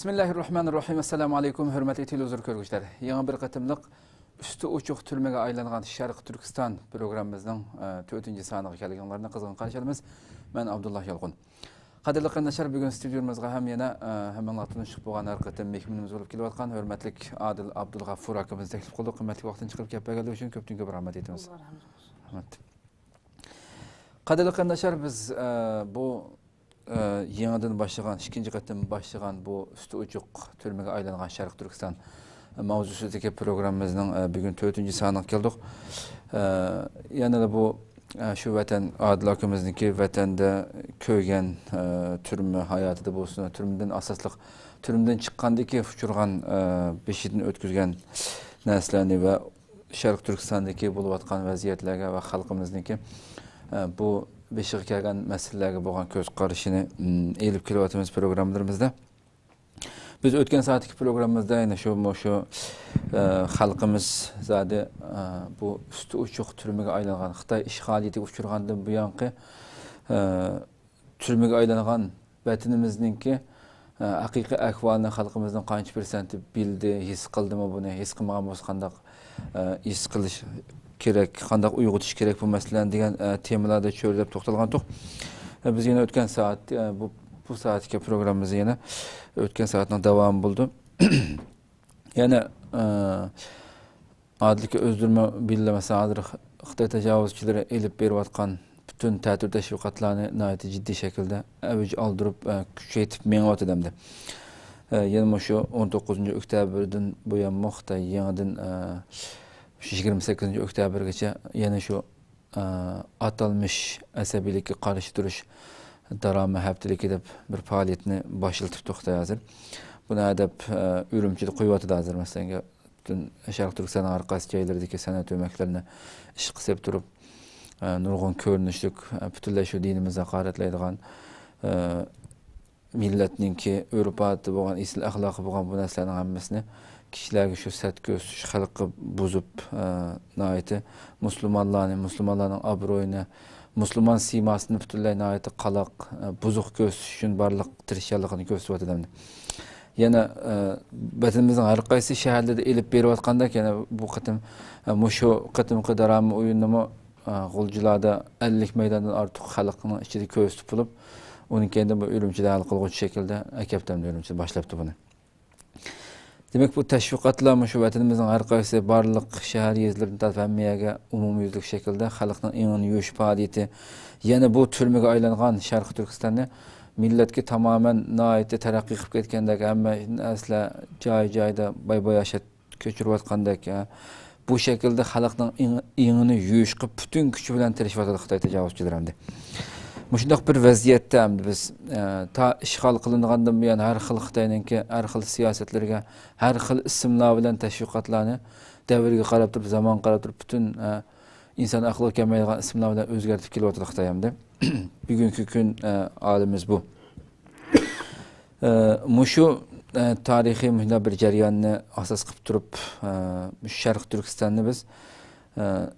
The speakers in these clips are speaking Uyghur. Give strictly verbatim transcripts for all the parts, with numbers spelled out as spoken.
بىسمىللاھىررەھمانىررەھىم. ئەسسالامۇ ئەلەيكۇم، ھۆرمەتلىك تېلېۋىزور كۆرگۈچىلەر. يېڭى بىر قېتىملىق ئۈستى ئوچۇق تۈرمىگە ئايلانغان شەرقىي تۈركىستان پروگراممىمىزنىڭ، ئە، تۆتىنچى سانىغا كەلگەنلەرنى قىزغىن قارشى ئالىمىز. مەن ئابدۇللا يالقۇن. قەدىرلىك قېرىنداشلار، بۈگۈن ستۇدىيومىزغا ھەم يەنە، ئە، ھەممىڭلار تونۇشلۇق بولغان ھەر قېتىم مېھمىنىمىز بولۇپ كېلىۋاتقان ھۆرمەتلىك ئادىل ئابدۇلغەپۇر ئاكىمىزنى تەكلىپ قىلدۇق. قىممەتلىك ۋاقتىنى چىقىرىپ كېلىپ بەرگەنلىكى ئۈچۈن كۆپتىن كۆپ رەھمەت ئېيتىمىز. ئاللا رەھمەت قىلسۇن. رەھمەت. قەدىرلىك قېرىنداشلار، بىز، ئە، بۇ، ئە، يېڭىدىن باشلىغان، ئىككىنچى قېتىم باشلىغان بۇ ئۈستى ئوچۇق تۈرمىگە ئايلانغان شەرقىي تۈركىستان ماۋزۇسىدىكى پروگراممىمىزنىڭ، ئە، بۈگۈن تۆتىنچى سانىغا كەلدۇق. ئە، يەنىلا بۇ، ئە، شۇ ۋەتەن، ئادىل ئاكىمىزنىڭكى ۋەتەندە كۆرگەن، ئە، تۈرمە ھاياتىدا بولسۇن، تۈرمىدىن ئاساسلىق، تۈرمىدىن چىققاندىكى ئۇچرىغان، ئە، بېشىدىن ئۆتكۈزگەن نەرسىلەرنى ۋە شەرقىي تۈركىستاندىكى بولۇۋاتقان ۋەزىيەتلەرگە ۋە خەلقىمىزنىڭكى، ئە، بۇ بېشىغا كەلگەن مەسىلىلەرگە بولغان كۆز قارىشىنى، ئىم، ئېلىپ كېلىۋاتىمىز پروگراممىلىرىمىزدا. بىز ئۆتكەن سائەتتىكى پروگراممىمىزدا يەنە شۇ، مۇشۇ، ئە، خەلقىمىز زادى، ئە، بۇ ئۈستى ئوچۇق تۈرمىگە ئايلانغان، خىتاي ئىشغالىيىتىگە ئۇچرىغاندىن بۇيانقى، ئە، تۈرمىگە ئايلانغان ۋەتىنىمىزنىڭكى، ئە، ھەقىقىي ئەھۋالىنى خەلقىمىزنىڭ قانچە پىرسەنتى بىلدى، ھېس قىلدىمۇ بۇنى؟ ھېس قىلمىغان بولسا قانداق، ئە، ھېس قىلىش كېرەك، قانداق ئويغىتىش كېرەك بۇ مەسىلىنى دېگەن، ئە، تېمىلاردا چۆرىدەپ توختالغانتۇق. ئە، بىز يەنە ئۆتكەن سائەت، ئە، بۇ، بۇ سائەتتىكى پروگراممىمىزنى يەنە ئۆتكەن سائەتنىڭ داۋامى بولىدۇ. يەنە، ئە، ئادىلكە ئۆزلىرىمۇ بىللە، مەسىلەن، ھازىر خىتاي تاجاۋۇزچىلىرى ئېلىپ بېرىۋاتقان پۈتۈن تەتۈر تەشۋىقاتلارنى ناھايىتى جىددىي شەكىلدە ئەۋج ئالدۇرۇپ، ئە، كۈچەيتىپ مېڭىۋاتىدۇ ئەمدى. ئە، يەنە مۇشۇ ئون توققۇزىنچى ئۆكتەبىردىن بۇيانمۇ خىتاي يېڭىدىن، ئە، شۇ يىگىرمە سەككىزىنچى ئۆكتەبىرگىچە يەنە شۇ، ئە، ئاتالمىش ئەسەبىيلىككە قارشى تۇرۇش دارامى ھەپتىلىكى دەپ بىر پائالىيەتنى باشلىتىپتۇ خىتاي ھازىر. بۇنى ھەدەپ، ئە، ئۈرۈمچىدە قويۇۋاتىدۇ ھازىر، مەسىلەن، پۈتۈن شەرقىي تۈركىستاننىڭ ھەر قايسى جايلىرىدىكى سەنئەت ئۆمەكلىرىنى ئىشقا سېلىپ تۇرۇپ، ئە، نۇرغۇن كۆرۈنۈشلۈك، ئە، پۈتۈنلەي شۇ دىنىمىزنى ھاقارەتلەيدىغان، ئە، مىللەتنىڭكى ئۆرپ-ئادىتى بولغان، ئېسىل ئەخلاقى بولغان بۇ نەرسىلەرنىڭ ھەممىسىنى كىشىلەرگە شۇ سەت كۆرسىتىش، خەلققە بۇزۇپ، ئە، ناھايىتى مۇسۇلمانلارنى، مۇسۇلمانلارنىڭ ئابرۇيىنى، مۇسۇلمان سىيماسىنى پۈتۈنلەي ناھايىتى قالاق، ئە، بۇزۇق كۆرسىتىش ئۈچۈن بارلىق تىرىشچانلىقىنى كۆرسىتىۋاتىدۇ ئەمدى. يەنە، ئە، ۋەتىنىمىزنىڭ ھەر قايسى شەھەرلىرىدە ئېلىپ بېرىۋاتقاندەك، يەنە بۇ قېتىم، ئە، مۇشۇ قېتىمقى دارامى ئويۇننىمۇ، ئە، غۇلجىلاردا ئەللىك مەيداندىن ئارتۇق خەلقنىڭ ئىچىدە كۆرسىتىپ بولۇپ، ئۇنىڭ كەينىدىن بۇ ئۈرۈمچىدە ھەل قىلغۇچى شەكىلدە ئەكەپتۇ ئەمدى، ئۈرۈمچىدە باشلاپتۇ بۇنى. دېمەك، بۇ تەشۋىقاتلار مۇشۇ ۋەتىنىمىزنىڭ ھەر قايسى بارلىق شەھەر، يېزىلىرىدىن تارتىپ ھەممە يەرگە ئومۇميۈزلۈك شەكىلدە خەلقنىڭ ئېڭىنى يۇيۇش پائالىيىتى، يەنە بۇ تۈرمىگە ئايلانغان شەرقىي تۈركىستاننى مىللەتكە تامامەن ناھايىتى تەرەققىي قىلىپ كەتكەندەك، ھەممە نەرسىلەر جاي-جايىدا باي-باياشات كۆچۈرۈۋاتقاندەك، ھە، بۇ شەكىلدە خەلقنىڭ ئېڭ-، ئېڭىنى يۇيۇشقا پۈتۈن كۈچى بىلەن تىرىشىۋاتىدۇ خىتاي تاجاۋۇزچىلىرى ئەمدى. مۇشۇنداق بىر ۋەزىيەتتە ئەمدى بىز، ئە، تا ئىشغال قىلىنغاندىن بۇيان ھەر خىل خىتاينىڭكى ھەر خىل سىياسەتلىرىگە، ھەر خىل ئىسىملار بىلەن تەشۋىقاتلارنى دەۋرگە قاراپ تۇرۇپ، زامانغا قاراپ تۇرۇپ پۈتۈن، ئە، ئىنسان ئەقلىگە كەلمەيدىغان ئىسىملار بىلەن ئۆزگەرتىپ كېلىۋاتىدۇ خىتاي ئەمدى. بۈگۈنكى كۈن، ئە، ھالىمىز بۇ. ئە، مۇشۇ، ئە، تارىخىي مۇشۇنداق بىر جەرياننى ئاساس قىلىپ تۇرۇپ، ئە، مۇشۇ شەرقىي تۈركىستاننى بىز، ئە،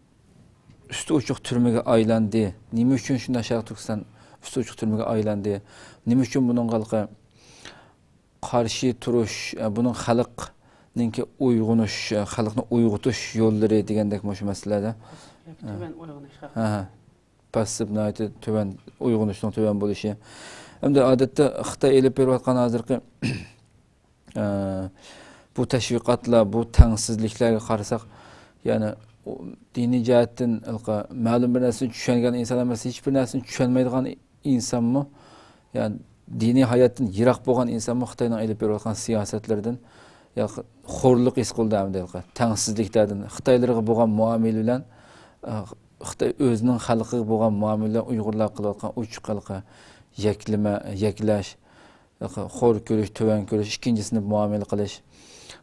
ئۈستى ئوچۇق تۈرمىگە ئايلاندى. نېمە ئۈچۈن شۇنداق شەرقىي تۈركىستان ئۈستى ئوچۇق تۈرمىگە ئايلاندى؟ نېمە ئۈچۈن بۇنىڭغا ھېلىقى قارشى تۇرۇش، ئە، بۇنىڭ خەلقنىڭكى ئويغىنىش، ئە، خەلقنى ئويغىتىش يوللىرى دېگەندەك مۇشۇ مەسىلىلەردە. تۆۋەن ئويغىنىش خەلق. ھە، ھە. پاسسىپ، ناھايىتى تۆۋەن، ئويغىنىشنىڭ تۆۋەن بولۇشى. ئەمدى ئادەتتە خىتاي ئېلىپ بېرىۋاتقان ھازىرقى، ئە، بۇ تەشۋىقاتلار، بۇ تەڭسىزلىكلەرگە قارىساق، يەنى ئۇ دىنىي جەھەتتىن ھېلىقى مەلۇم بىر نەرسىنى چۈشەنگەن ئىنسان ئەمەس، ھېچ بىر نەرسىنى چۈشەنمەيدىغان ئىنسانمۇ، يەنى دىنىي ھاياتتىن يىراق بولغان ئىنسانمۇ خىتاينىڭ ئېلىپ بېرىۋاتقان سىياسەتلىرىدىن يا خورلۇق ھېس قىلىدۇ ئەمدى ھېلىقى تەڭسىزلىكلەردىن. خىتايلارغا بولغان مۇئامىلە بىلەن، ئە، خىتاي ئۆزىنىڭ خەلقىگە بولغان مۇئامىلە بىلەن ئۇيغۇرلار قىلىۋاتقان ئوچۇق ھېلىقى يەكلىمە، يەكلەش، ھېلىقى خور كۆرۈش، تۆۋەن كۆرۈش، ئىككىنچى سىنىپ مۇئامىلە قىلىش.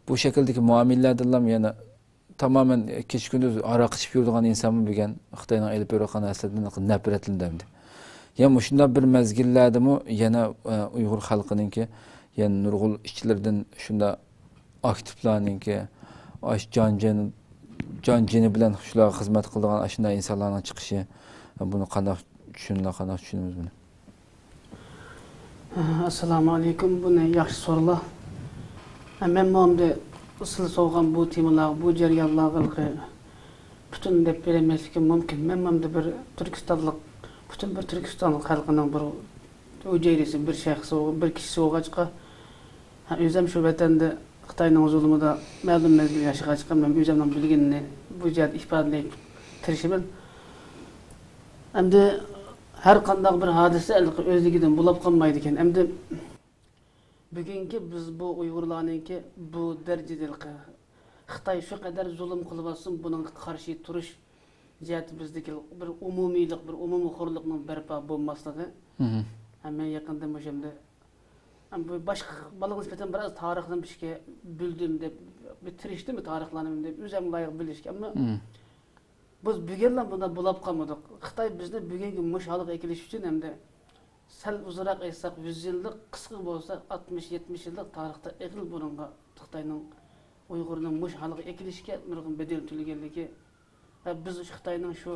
بۇ شەكىلدىكى مۇئامىلىلەردىنلا يەنە تامامەن كېچە-كۈندۈز ھاراق ئىچىپ يۈرىدىغان ئىنسانمۇ بۈگۈن خىتاينىڭ ئېلىپ بېرىۋاتقان ھەرىكەتلىرىدىن نەپرەتلىنىدۇ ئەمدى. يەنە مۇشۇنداق بىر مەزگىللەردىمۇ يەنە، ئە، ئۇيغۇر خەلقىنىڭكى يەنە نۇرغۇن ئىچلىرىدىن شۇنداق ئاكتىپلارنىڭكى ئاش جان-، جېنى، جان-جېنى بىلەن شۇلارغا خىزمەت قىلىدىغان ئاشۇنداق ئىنسانلارنىڭ چىقىشى، بۇنى قانداق چۈشىنىلا، قانداق چۈشىنىمىز بۇنى؟ ئەسسالامۇ ئەلەيكۇم. بۇنى ياخشى سورىلا. مەنمۇ ئەمدى سىلەر سورىغان بۇ تېمىلارغا، بۇ جەريانلارغا پۈتۈن دەپ بېرەلمەسلىكىم مۇمكىن. مەنمۇ ئەمدى بىر تۈركىستانلىق، پۈتۈن بىر تۈركىستان خەلقىنىڭ بىر ھۈجەيرىسى، بىر شەخسى، بىر كىشىسى بولغاچقا، ھە، ئۆزۈم شۇ ۋەتەندە خىتاينىڭ زۇلۇمىدا مەلۇم مەزگىل ياشىغاچقا، مەن ئۆزۈمنىڭ بىلگىنىنى بۇ جەھەتتە ئىپادىلەشكە تىرىشىمەن. ئەمدى ھەر قانداق بىر ھادىسە ئۆزلۈكىدىن بولاپ قالمايدىكەن. ئەمدى بۈگۈنكى بىز بۇ ئۇيغۇرلارنىڭكى بۇ دەرىجىدە خىتاي شۇ قەدەر زۇلۇم قىلىۋاتسۇن، بۇنىڭغا قارشى تۇرۇش جەھەتتە بىزدىكى بىر ئومۇمىيلىق، بىر ئومۇمىي خورلۇقنىڭ بەرپا بولماسلىقى. ھە، مەن يېقىندا مۇشۇ ئەمدى، ئەم، بۇ باشقا بالىغا نىسبەتەن بىراز تارىخنى بىلىشكە بىلدىم دەپ، بىر تىرىشتىم تارىخلارنى دەپ، ئۆزۈم لايىق بىلىشكە. ئەمما بىز بۈگۈنلا بۇنداق بولاپ قالمىدۇق. خىتاي بىزنى بۈگۈنكى مۇشۇ ھالغا ئەكېلىش ئۈچۈن ھەمدە سەل ئۇزۇنراق ئېيتساق، يۈز يىللىق، قىسقا بولسا ئاتمىش، يەتمىش يىللىق تارىختا ئېغىر بۇرۇنغا خىتاينىڭ ئۇيغۇرنى مۇشۇ ھالغا ئەكېلىشكە نۇرغۇن بەدەل تۆلىگەنلىكى ۋە بىز خىتاينىڭ شۇ،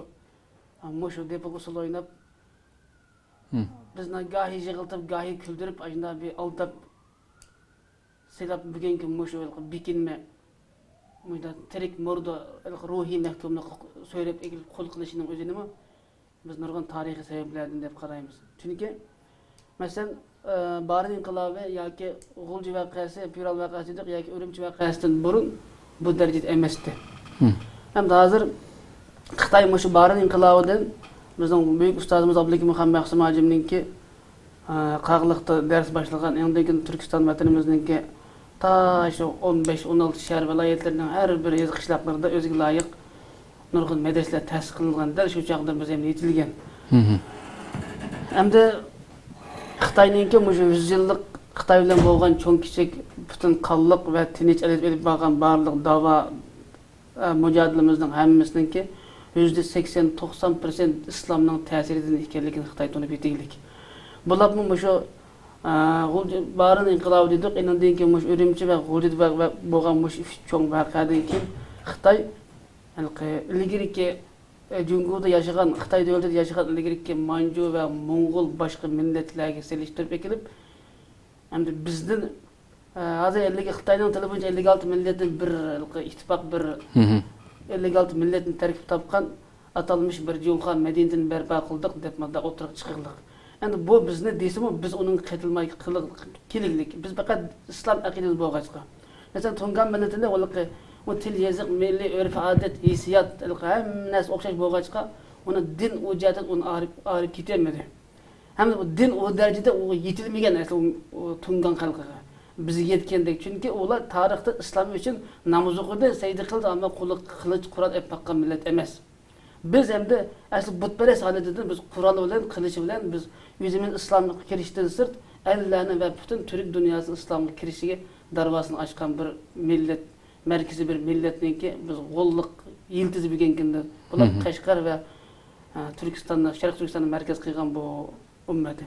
مۇشۇ دېپىغا ئۇسسۇل ئويناپ، بىزنى گاھى يىغلىتىپ، گاھى كۈلدۈرۈپ، ئاشۇنداق بىر ئالداپ، سىلاپ بۈگۈنكى مۇشۇ ھېلىقى بېكىنمە، مۇشۇنداق تىرىك مۇردا، ھېلىقى روھىي مەھكۇملۇققا سۆرەپ ئېلىپ قول قىلىشىنىڭ ئۆزىنىمۇ بىز نۇرغۇن تارىخىي سەۋەبلەردىن دەپ قارايمىز. چۈنكى، مەسىلەن، ئە، بارىن ئىنقىلابى ياكى غۇلجا ۋەقەسى، پىرئون ۋەقەسى دېدۇق ياكى ئۈرۈمچى ۋەقەسىدىن بۇرۇن بۇ دەرىجىدە ئەمەستى. ئەمدى ھازىر خىتاي مۇشۇ بارىن ئىنقىلابىدىن بىزنىڭ بۈيۈك ئۇستازىمىز ئابدۇلكېرىم خان مەخسۇم ھاجىمنىڭكى ھە، قاغىلىقتا دەرس باشلىغان، ئېڭدىن كېيىن تۈركىستان ۋەتىنىمىزنىڭكى تا شۇ ئون بەش، ئون ئالتە شەھەر، ۋىلايەتلىرىنىڭ ھەر بىر يېزا، قىشلاقلىرىدا ئۆزىگە لايىق نۇرغۇن مەدرىسىلەر تەسىس قىلىنغان، دەل شۇ چاغدا بىز ھەم يېتىلگەن. ئەمدى خىتاينىڭكى مۇشۇ يۈز يىللىق خىتاي بىلەن بولغان چوڭ كىچىك پۈتۈن قانلىق ۋە تىنچ ئېلىپ، ئېلىپ بارغان بارلىق داۋا، ئە، مۇجادىلىمىزنىڭ ھەممىسىنىڭكى يۈزدە سەكسەن، توقسان پىرسەنت ئىسلامنىڭ تەسىرىدىن ئىكەنلىكىنى خىتاي تونۇپ يېتىگلىك. بولۇپمۇ مۇشۇ، ئە، غۇلجا، بارىن ئىنقىلابى دېدۇق، ئېنىڭدىن كېيىن مۇشۇ ئۈرۈمچى ۋە غۇلجىدا ۋە، ۋە بولغان مۇشۇ ئۈچ چوڭ ۋەقەدىن كېيىن خىتاي ھېلىقى ئىلگىرىكى، ئە، جۇڭگودا ياشىغان، خىتاي دۆلىتىدە ياشىغان ئىلگىرىكى مانجۇ ۋە موڭغۇل باشقا مىللەتلەرگە سېلىشتۇرۇپ ئېكىلىپ، ئەمدى بىزدىن، ئە، ھازىر ئەللىك، خىتاينىڭ تىلى بويىچە ئەللىك ئالتە مىللەتتىن بىر ھېلىقى ئىتتىپاق، بىر ئەللىك ئالتە مىللەتتىن تەركىب تاپقان ئاتالمىش بىر جۇڭخۇا مەدەنىيىتىنى بەرپا قىلدۇق دەپ مۇنداق ئوتتۇرىغا چىقىرلىق. ئەمدى بۇ بىزنى دېسىمۇ، بىز ئۇنىڭغا قېتىلماي قىلىق-، كېلىگلىك. بىز پەقەت ئىسلام ئەقىدىمىز بولغاچقا. مەسىلەن، تۇڭگان مىللىتىنى ھېلىقى، ئۇ تىل، يېزىق، مىللىي ئۆرپ-ئادەت، ھېسسىيات، ھېلىقى ھەممە نەرسە ئوخشاش بولغاچقا، ئۇنى دىن ئۇ جەھەتتىن ئۇنى ئايرىپ، ئايرىپ كېتەلمىدى. ھەم دىن ئۇ دەرىجىدە ئۇ يېتىلمىگەن ئەسلى ئۇ، ئۇ تۇڭگان خەلقىگە. بىزگە يەتكەندەك. چۈنكى ئۇلار تارىختا ئىسلام ئۈچۈن ناماز ئوقۇدى، سەجدە قىلدى، ئەمما قولىغا قىلىچ، قورال ئېلىپ باققان مىللەت ئەمەس. بىز ئەمدى ئەسلى بۇتپەرەس ھالىتىدىن بىز قورال بىلەن، قىلىچ بىلەن بىز ئۆزىمىز ئىسلامغا كىرىشتىن سىرت، ئەللەرنى ۋە پۈتۈن تۈرك دۇنياسىنى ئىسلامغا كىرىشىگە دەرۋازىسىنى ئاچقان بىر مىللەت، مەركىزىي بىر مىللەتنىڭكى بىز غوللۇق يىلتىزى بۈگۈنكى كۈندە بۇلار قەشقەر ۋە، ئە، تۈركىستاندا، شەرقىي تۈركىستاندا مەركەز قىلغان بۇ ئۈممەت.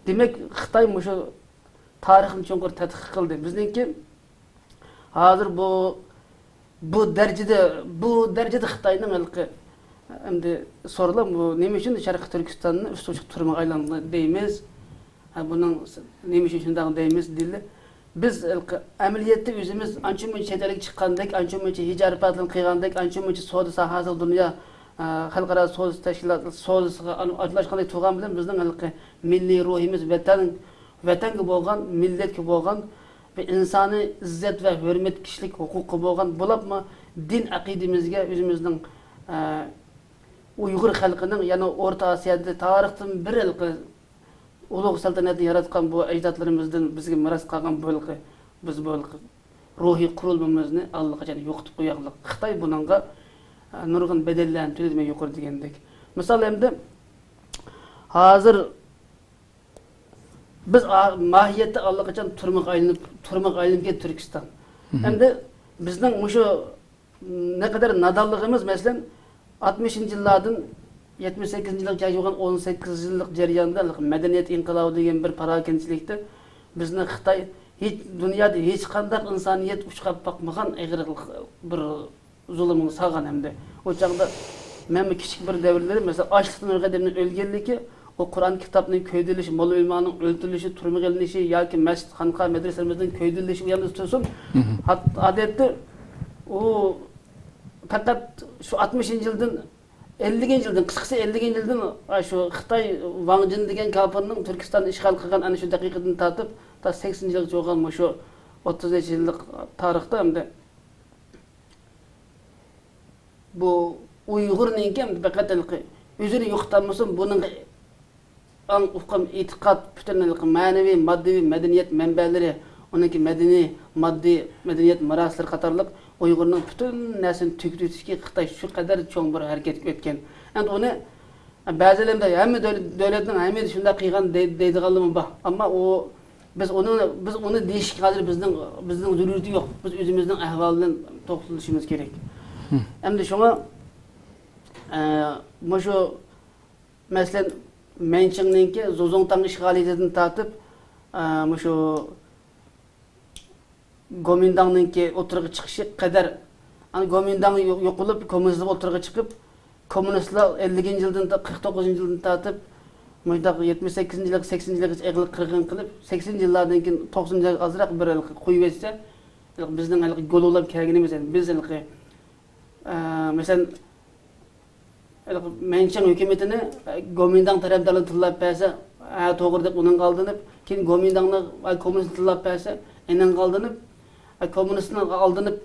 دېمەك، خىتاي مۇشۇ تارىخنى چوڭقۇر تەتقىق قىلدى. بىزنىڭكى ھازىر بۇ، بۇ دەرىجىدە، بۇ دەرىجىدە خىتاينىڭ ھېلىقى، ئەمدى سورىلام، بۇ نېمە ئۈچۈن شەرقىي تۈركىستاننى ئۈستى ئوچۇق تۈرمىگە ئايلاندى دەيمىز؟ ھە، بۇنىڭ نېمە ئۈچۈن شۇنداق دەيمىز دېدى. بىز ھېلىقى ئەمەلىيەتتە ئۆزىمىز ئانچە مۇنچە چەت ئەلگە چىققاندەك، ئانچە مۇنچە ھىجرەت پاتىلىنى قىلغاندەك، ئانچە مۇنچە سودا ساھەسىدە دۇنيا، ئە، خەلقئارا سودا تەشكىلاتى سودىسىغا ئان-، ئارىلاشقاندەك تۇرغان بىلەن بىزنىڭ ھېلىقى مىللىي روھىمىز ۋەتەن، ۋەتەنگە بولغان، مىللەتكە بولغان بىر ئىنسانىي ئىززەت ۋە ھۆرمەت، كىشىلىك ھوقۇققا بولغان، بولۇپمۇ دىن ئەقىدىمىزگە ئۆزىمىزنىڭ، ئە، ئۇيغۇر خەلقىنىڭ، يەنى ئورتا ئاسىيادا تارىختىن بىر ھېلىقى ئۇلۇغ سەلتەنەتنى ياراتقان بۇ ئەجدادلىرىمىزدىن بىزگە مىراس قالغان بۇ ھېلىقى، بىز بۇ ھېلىقى روھىي قۇرۇلمىمىزنى ئاللىقاچان يوقىتىپ قويغانلىق. خىتاي بۇنىڭغا، ئە، نۇرغۇن بەدەللەرنى تۆلىدى، مەن يۇقىرىدا دېگەندەك. مىسال، ئەمدى ھازىر بىز ئا-، ماھىيەتتە ئاللىقاچان تۈرمىگە ئايلىنىپ، تۈرمىگە ئايلىنىپ كەتتى تۈركىستان. ئەمدى بىزنىڭ مۇشۇ نەقەدەر نادانلىقىمىز، مەسىلەن، ئاتمىشىنچى يىللاردىن يەتمىش سەككىزىنچى يىلغىچە بولغان ئون سەككىز يىللىق جەرياندا مەدەنىيەت ئىنقىلابى دېگەن بىر پاراكەندىچىلىكتە بىزنى خىتاي ھېچ، دۇنيادا ھېچقانداق ئىنسانىيەت ئۇچراپ باقمىغان ئېغىر بىر زۇلۇمغا سالغان ئەمدى. ئۇ چاغدا مەنمۇ كىچىك بىر دەۋرلىرىم، مەسىلەن، ئاچلىقتىن ئۆلگەن ئادەمنىڭ ئۆلگەنلىكى بۇ قۇرئان كىتابنىڭ كۆيدۈرۈلۈشى، موللا ئۆلىمانىڭ ئۆلتۈرۈلۈشى، تۈرمىگە ئېلىنىشى ياكى مەسچىت، خانقا، مەدرىسىلىرىمىزنىڭ كۆيدۈرۈلۈشى ئۇ يەردە تۇرسۇن. ھەت-، ئادەتتە ئۇ پەقەت شۇ ئاتمىشىنچى يىلدىن، ئەللىكىنچى يىلدىن، قىسقىسى ئەللىكىنچى يىلدىن، ئا، شۇ خىتاي ۋاڭ جىن دېگەن كاپىرنىڭ تۈركىستاننى ئىشغال قىلغان ئەنە شۇ دەقىقىدىن تارتىپ تا سەكسىنىنچى يىلغىچە بولغان مۇشۇ ئوتتۇز نەچچە يىللىق تارىختا ئەمدى بۇ ئۇيغۇرنىڭكى ئەمدى پەقەت ھېلىقى ئۆزىنى يوقىتالمىسۇن، بۇنىڭغا ئاڭ، ئۇقۇم، ئېتىقاد، پۈتۈن ھېلىقى مەنىۋى، ماددىي، مەدەنىيەت مەنبەلىرى، ئۇنىڭكى مەدەنىي، ماددىي مەدەنىيەت مىراسلىرى قاتارلىق ئۇيغۇرنىڭ پۈتۈن نەرسىنى تۈگىتىۋېتىشكە خىتاي شۇ قەدەر چوڭ بىر ھەرىكەتكە ئۆتكەن. ئەمدى ئۇنى بەزىلەر ھەممە دۆل-، دۆلەتنىڭ ھەممىسى شۇنداق قىلغان دەي-، دەيدىغانلىرىمۇ بار. ئەمما ئۇ، بىز ئۇنى، بىز ئۇنى دېيىشكە ھازىر بىزنىڭ، بىزنىڭ زۆرۈرىيىتى يوق. بىز ئۆزىمىزنىڭ ئەھۋالى بىلەن توقلىشىمىز كېرەك. ئەمدى شۇڭا، ئە، مۇشۇ، مەسىلەن، مەنچىڭنىڭكى زۇزۇڭتاڭ ئىشغالىيىتىدىن تارتىپ، ئە، مۇشۇ گومىنداڭنىڭكى ئوتتۇرىغا چىقىشى قەدەر، ئەنە گومىنداڭ يو-، يوقىلىپ، كوممۇنىستلار ئوتتۇرىغا چىقىپ، كوممۇنىستلار ئەللىكىنچى يىلدىن تا-، قىرىق توققۇزىنچى يىلدىن تارتىپ، مۇشۇنداق يەتمىش سەككىزىنچى يىلغا، سەكسىنىنچى يىلغىچە ئېغىر قىرغىن قىلىپ، سەكسىنىنچى يىللاردىن كېيىن توقسىنىنچى يىلغا ئازراق بىر ھېلىقى قويۇۋەتسە، ھېلىقى بىزنىڭ ھېلىقى گوللاپ كەلگىنىمىز، يەنى بىز ھېلىقى، ئە، مەسىلەن، مەنچىڭ ھۆكۈمىتىنى، ئە، گومىنداڭ تەرەپدارلىرىنى تىللاپ بەرسە، ھە، توغرا دەپ ئۇنىڭغا ئالدىنىپ، كېيىن گومىنداڭنى، ئە، كوممۇنىستنى تىللاپ بەرسە، ئېنىڭغا ئالدىنىپ، ئە، كوممۇنىستنى ئالدىنىپ،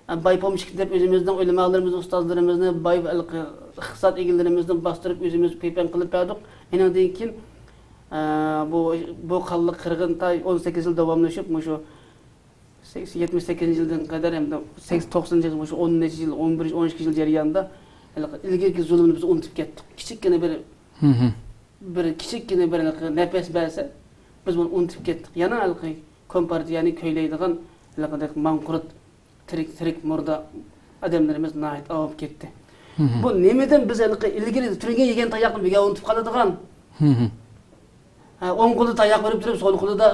ئە، باي پومېشچىك دەپ ئۆزىمىزنىڭ ئۆلىمالىرىمىزنى، ئۇستازلىرىمىزنى، باي ھېلىقى ئىقتىساد ئىگىلىرىمىزنى باستۇرۇپ ئۆزىمىز پىپەڭ قىلىپ بەردۇق. ئېنىڭدىن كېيىن، ئە، بۇ، بۇ قانلىق قىرغىن تا ئون سەككىز يىل داۋاملىشىپ، مۇشۇ سەكسەن، يەتمىش سەككىزىنچى يىلدىن قەدەر ھەمدە سەكسەن، توقسىنىنچى يىل، مۇشۇ ئون نەچچە يىل، ئون بىر، ئون ئىككى يىل جەريانىدا ھېلىقى ئىلگىرىكى زۇلۇمنى بىز ئۇنتۇپ كەتتۇق. كىچىككىنە بىر، بىر كىچىككىنە بىر ھېلىقى نەپەس بەرسە، بىز بۇنى ئۇنتۇپ كەتتۇق. يەنە ھېلىقى كومپارتىيەنى كۆيلەيدىغان ھېلىقىدەك ماڭقۇرت، تىرىك، تىرىك مۇردا ئادەملىرىمىز ناھايىتى ئاۋۇپ كەتتى. بۇ نېمىدىن بىز ھېلىقى ئىلگىرى تۈنۈگۈن يېگەن تاياقنى بۈگۈن ئۇنتۇپ قالىدىغان؟ ھە، ئوڭ قولىدا تاياق بېرىپ تۇرۇپ، سول قولىدا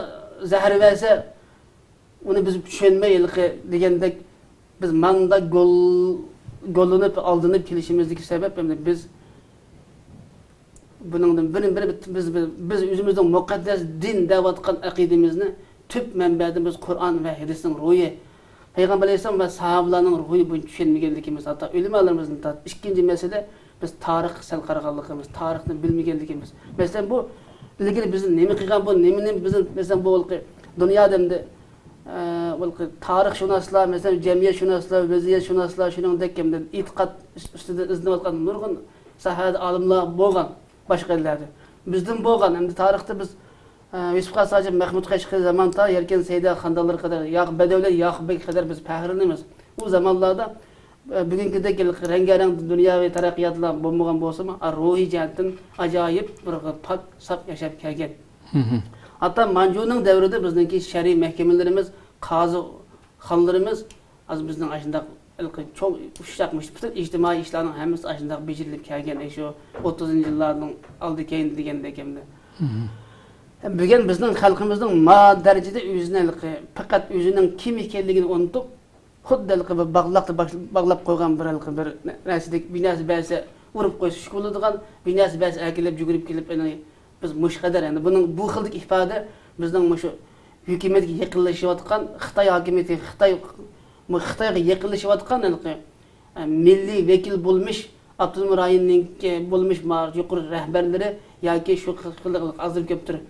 زەھەر بەرسە، ئۇنى بىز چۈشەنمەي ھېلىقى دېگەندەك، بىز ماندا گول-، گوللىنىپ، ئالدىنىپ كېلىشىمىزدىكى سەۋەب، ئەمدى بىز بۇنىڭدىن بىر، بىر، بىز، بىز، بىز ئۆزىمىزنىڭ مۇقەددەس دىن دەۋاتقان ئەقىدىمىزنى تۈپ مەنبەدىن بىز قۇرئان ۋە ھەدىسنىڭ روھى، پەيغەمبەر ئەلەيھىسسالام ۋە ساھابىلارنىڭ روھى بويىچە چۈشەنمىگەنلىكىمىز، ھەتتا ئۆلىمالىرىمىزدىن تارتىپ. ئىككىنچى مەسىلە، بىز تارىخقا سەل قارىغانلىقىمىز، تارىخنى بىلمىگەنلىكىمىز. مەسىلەن، بۇ ئىلگىرى بىزنى نېمە قىلغان، بۇ نېمىنى بىزنى، مەسىلەن، بۇ ھېلىقى دۇنيادا ئەمدى، ئە، بۇ ھېلىقى تارىخشۇناسلار، مەسىلەن، جەمئىيەتشۇناسلار، ۋەزىيەتشۇناسلار، شۇنىڭدەك ئەمدى ئېتىقاد ئۈستىدە ئىزدىنىۋاتقان نۇرغۇن ساھەدە ئالىملار بولغان باشقا ئەللەردە. بىزدىن بولغان، ئەمدى تارىختا بىز، ئە، يۈسۈپ خاس ھاجىپ، مەھمۇد قەشقىرى زامان تا يەركەن سەيدا خاندانلىرى قەدەر، ياقۇپ بەدەۋلەر، ياقۇپ بەگ قەدەر بىز پەخىرلىنىمىز. ئۇ زامانلاردا، ئە، بۈگۈنكىدەك رەڭگارەڭ دۇنياۋى تەرەققىياتلار بولمىغان بولسىمۇ، ئە، روھىي جەھەتتىن ئاجايىپ بىر پاك، ساپ ياشاپ كەلگەن. ھەتتا مانجۇنىڭ دەۋرىدە بىزنىڭكى شەرئىي مەھكىمىلىرىمىز، قازىخانلىرىمىز، ھازىر بىزنىڭ ئاشۇنداق ھېلىقى چوڭ ئۇششاق مۇشۇ پۈتۈن ئىجتىمائىي ئىشلارنىڭ ھەممىسى ئاشۇنداق بېجىرىلىپ كەلگەن، ئەي شۇ ئوتتۇزىنچى يىللارنىڭ ئالدى كەينى دېگەندەك ئەمدى. ھەم بۈگۈن بىزنىڭ خەلقىمىزنىڭ ما دەرىجىدە ئۆزىنى ھېلىقى، پەقەت ئۆزىنىڭ كىم ئىكەنلىكىنى ئۇنتۇپ، خۇددى ھېلىقى بىر باغلاقتا باش-، باغلاپ قويغان بىر ھېلىقى بىر نە-، نەرسىدەك، بىر نەرسە بەرسە ئۇرۇپ قويسا شۈكۈر بولىدىغان، بىر نەرسە بەرسە ئەكېلىپ يۈگۈرۈپ كېلىپ، ئەنە بىز مۇشۇ قەدەر، ئەنە بۇنىڭ، بۇ خىلدىكى ئىپادە بىزنىڭ مۇشۇ ھۆكۈمەتكە يېقىنلىشىۋاتقان، خىتاي ھاكىمىيىتى، خىتاي، مۇ-، خىتايغا يېقىنلىشىۋاتقان ھېلىقى، ئە، مىللىي ۋەكىل بولمىش، ئاپتونوم رايوننىڭكى بولمىش ما-، يۇقىرى رەھبەرلىرى ياكى شۇ خىل-، خىل-، ھازىر كۆپتۇر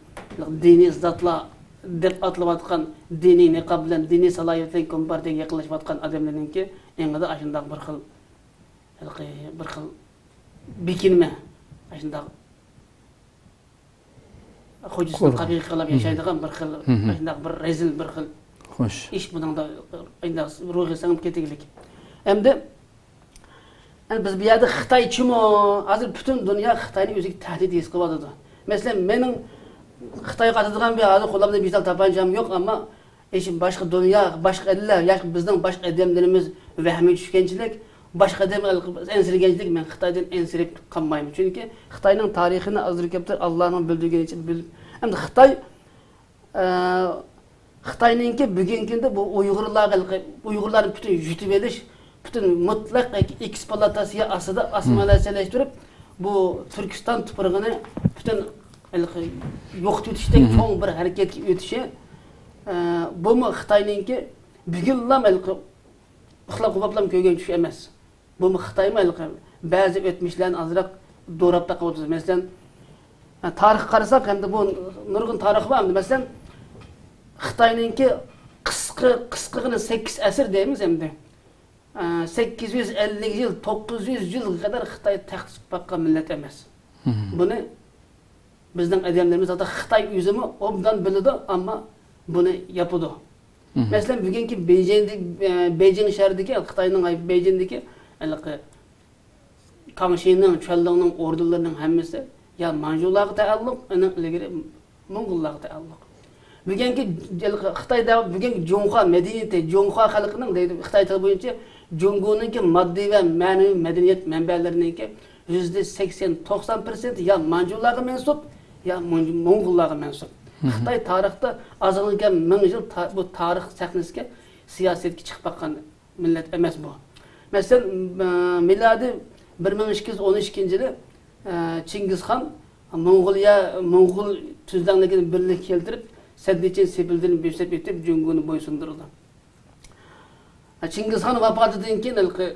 دىنىي زاتلار دەپ ئاتىلىۋاتقان، دىنىي نىقاب بىلەن، دىنىي سالاھىيەت بىلەن كومپارتىيەگە يېقىنلىشىۋاتقان ئادەملەرنىڭكى ئېڭىدا ئاشۇنداق بىر خىل، ھېلىقى بىر خىل بېكىنمە، ئاشۇنداق خوجىسىنى قورغان. قاپىيىگە قىلىپ ياشايدىغان بىر خىل، مۇشۇنداق بىر رەزىل، بىر خىل خوش. ئىش بۇنىڭدا ئاينداق روھى سىڭىپ كېتىگلىك. ئەمدى، ئەمدى بىز بۇ يەردە خىتايچىمۇ، ھازىر پۈتۈن دۇنيا خىتاينى ئۆزىگە تەھدىت ھېس قىلىۋاتىدۇ. مەسىلەن، مېنىڭ خىتايغا ئاتىدىغان بىر ھازىر قولۇمدا بىر تال تاپانچام يوق، ئەمما ئىش باشقا دۇنيا، باشقا ئەللەر، ياكى بىزنىڭ باشقا ئادەملىرىمىز ۋەھمىگە چۈشكەنچىلىك، باشقا ئادەم ئەنسىرىگەنچىلىك، مەن خىتايدىن ئەنسىرەپ قالمايمەن. چۈنكى خىتاينىڭ تارىخىنى ئازدۇر كۆپتۇر ئاللانىڭ بىلدۈرگىنىچە بىل-، ئەمدى خىتاي، ئە، خىتاينىڭكى بۈگۈنكى كۈندە بۇ ئۇيغۇرلارغا، ئۇيغۇرلارنى پۈتۈن يۇتۇۋېلىش، پۈتۈن مۇتلەق ئېكسپلۇئاتاتسىيە ئاستىدا ئاسسىمىلياتسىيەلەشتۈرۈپ، بۇ تۈركىستان تۇپرىقىنى پۈتۈن ھېلىقى يوقىتىۋېتىشتەك چوڭ بىر ھەرىكەتكە ئۆتۈشى، ئە، بۇمۇ خىتاينىڭكى بۈگۈنلا ھېلىقى ئۇخلاپ قوپۇپلا كۆرگەن چۈش ئەمەس. بۇمۇ خىتايمۇ ھېلىقى بەزى ئۆتمۈشلەرنى ئازراق دوراپ بېقىۋاتىدۇ. مەسىلەن، ئە، تارىخقا قارىساق، ئەمدى بۇ نۇرغۇن تارىخ بار ئەمدى. مەسىلەن، خىتاينىڭكى قىسقا، قىسقىغىنە سەككىز ئەسىر دەيمىز ئەمدى. ئە، سەككىز يۈز ئەللىك يىل، توققۇز يۈز يىلغا قەدەر خىتاي تەخت تۇتۇپ باققان مىللەت ئەمەس. بۇنى بىزنىڭ ئادەملىرىمىز، ھەتتا خىتاي ئۆزىمۇ ئوبدان بىلىدۇ، ئەمما بۇنى ياپىدۇ. مەسىلەن، بۈگۈنكى بېيجىڭدە، ئە، بېيجىڭ شەھىرىدىكى، خىتاينىڭ بېيجىڭدىكى ھېلىقى كاڭشىنىڭ، چۈەنلۇڭنىڭ ئوردېنلىرىنىڭ ھەممىسى يا مانجۇلارغا تەئەللۇق، ئۇنىڭ ئىلگىرى موڭغۇللارغا تەئەللۇق. بۈگۈنكى خىتاي دەۋ-، بۈگۈنكى جۇڭخۇا مەدەنىيىتى، جۇڭخۇا خەلقىنىڭ دەيدۇ، خىتاي تىلى بويىچە جۇڭگونىڭكى ماددىي ۋە مەنىۋى مەدەنىيەت مەنبەلىرىنىڭكى يۈزدە سەكسەن، توقسان پىرسەنتى يا مانجۇلارغا مەنسۇپ، يا مون-، موڭغۇللارغا مەنسۇپ. خىتاي تارىختا ئازغىنە كەم مىڭ يىل تا-، بۇ تارىخ سەھنىسىگە، سىياسەتكە چىقىپ باققان مىللەت ئەمەس بۇ. مەسىلەن، مىلادىي بىر مىڭ ئىككى يۈز ئون ئىككىنچى يىلى، ئە، چىڭگىزخان موڭغۇلىيە، موڭغۇل تۈزلەڭلىكىنى بىرلىككە كەلتۈرۈپ، سەددىچىن سېپىلدىن بۆسۈپ ئۆتۈپ، جۇڭگونى بويسۇندۇرىدۇ. ئە، چىڭگىزخان ۋاپاتىدىن كېيىن ھېلىقى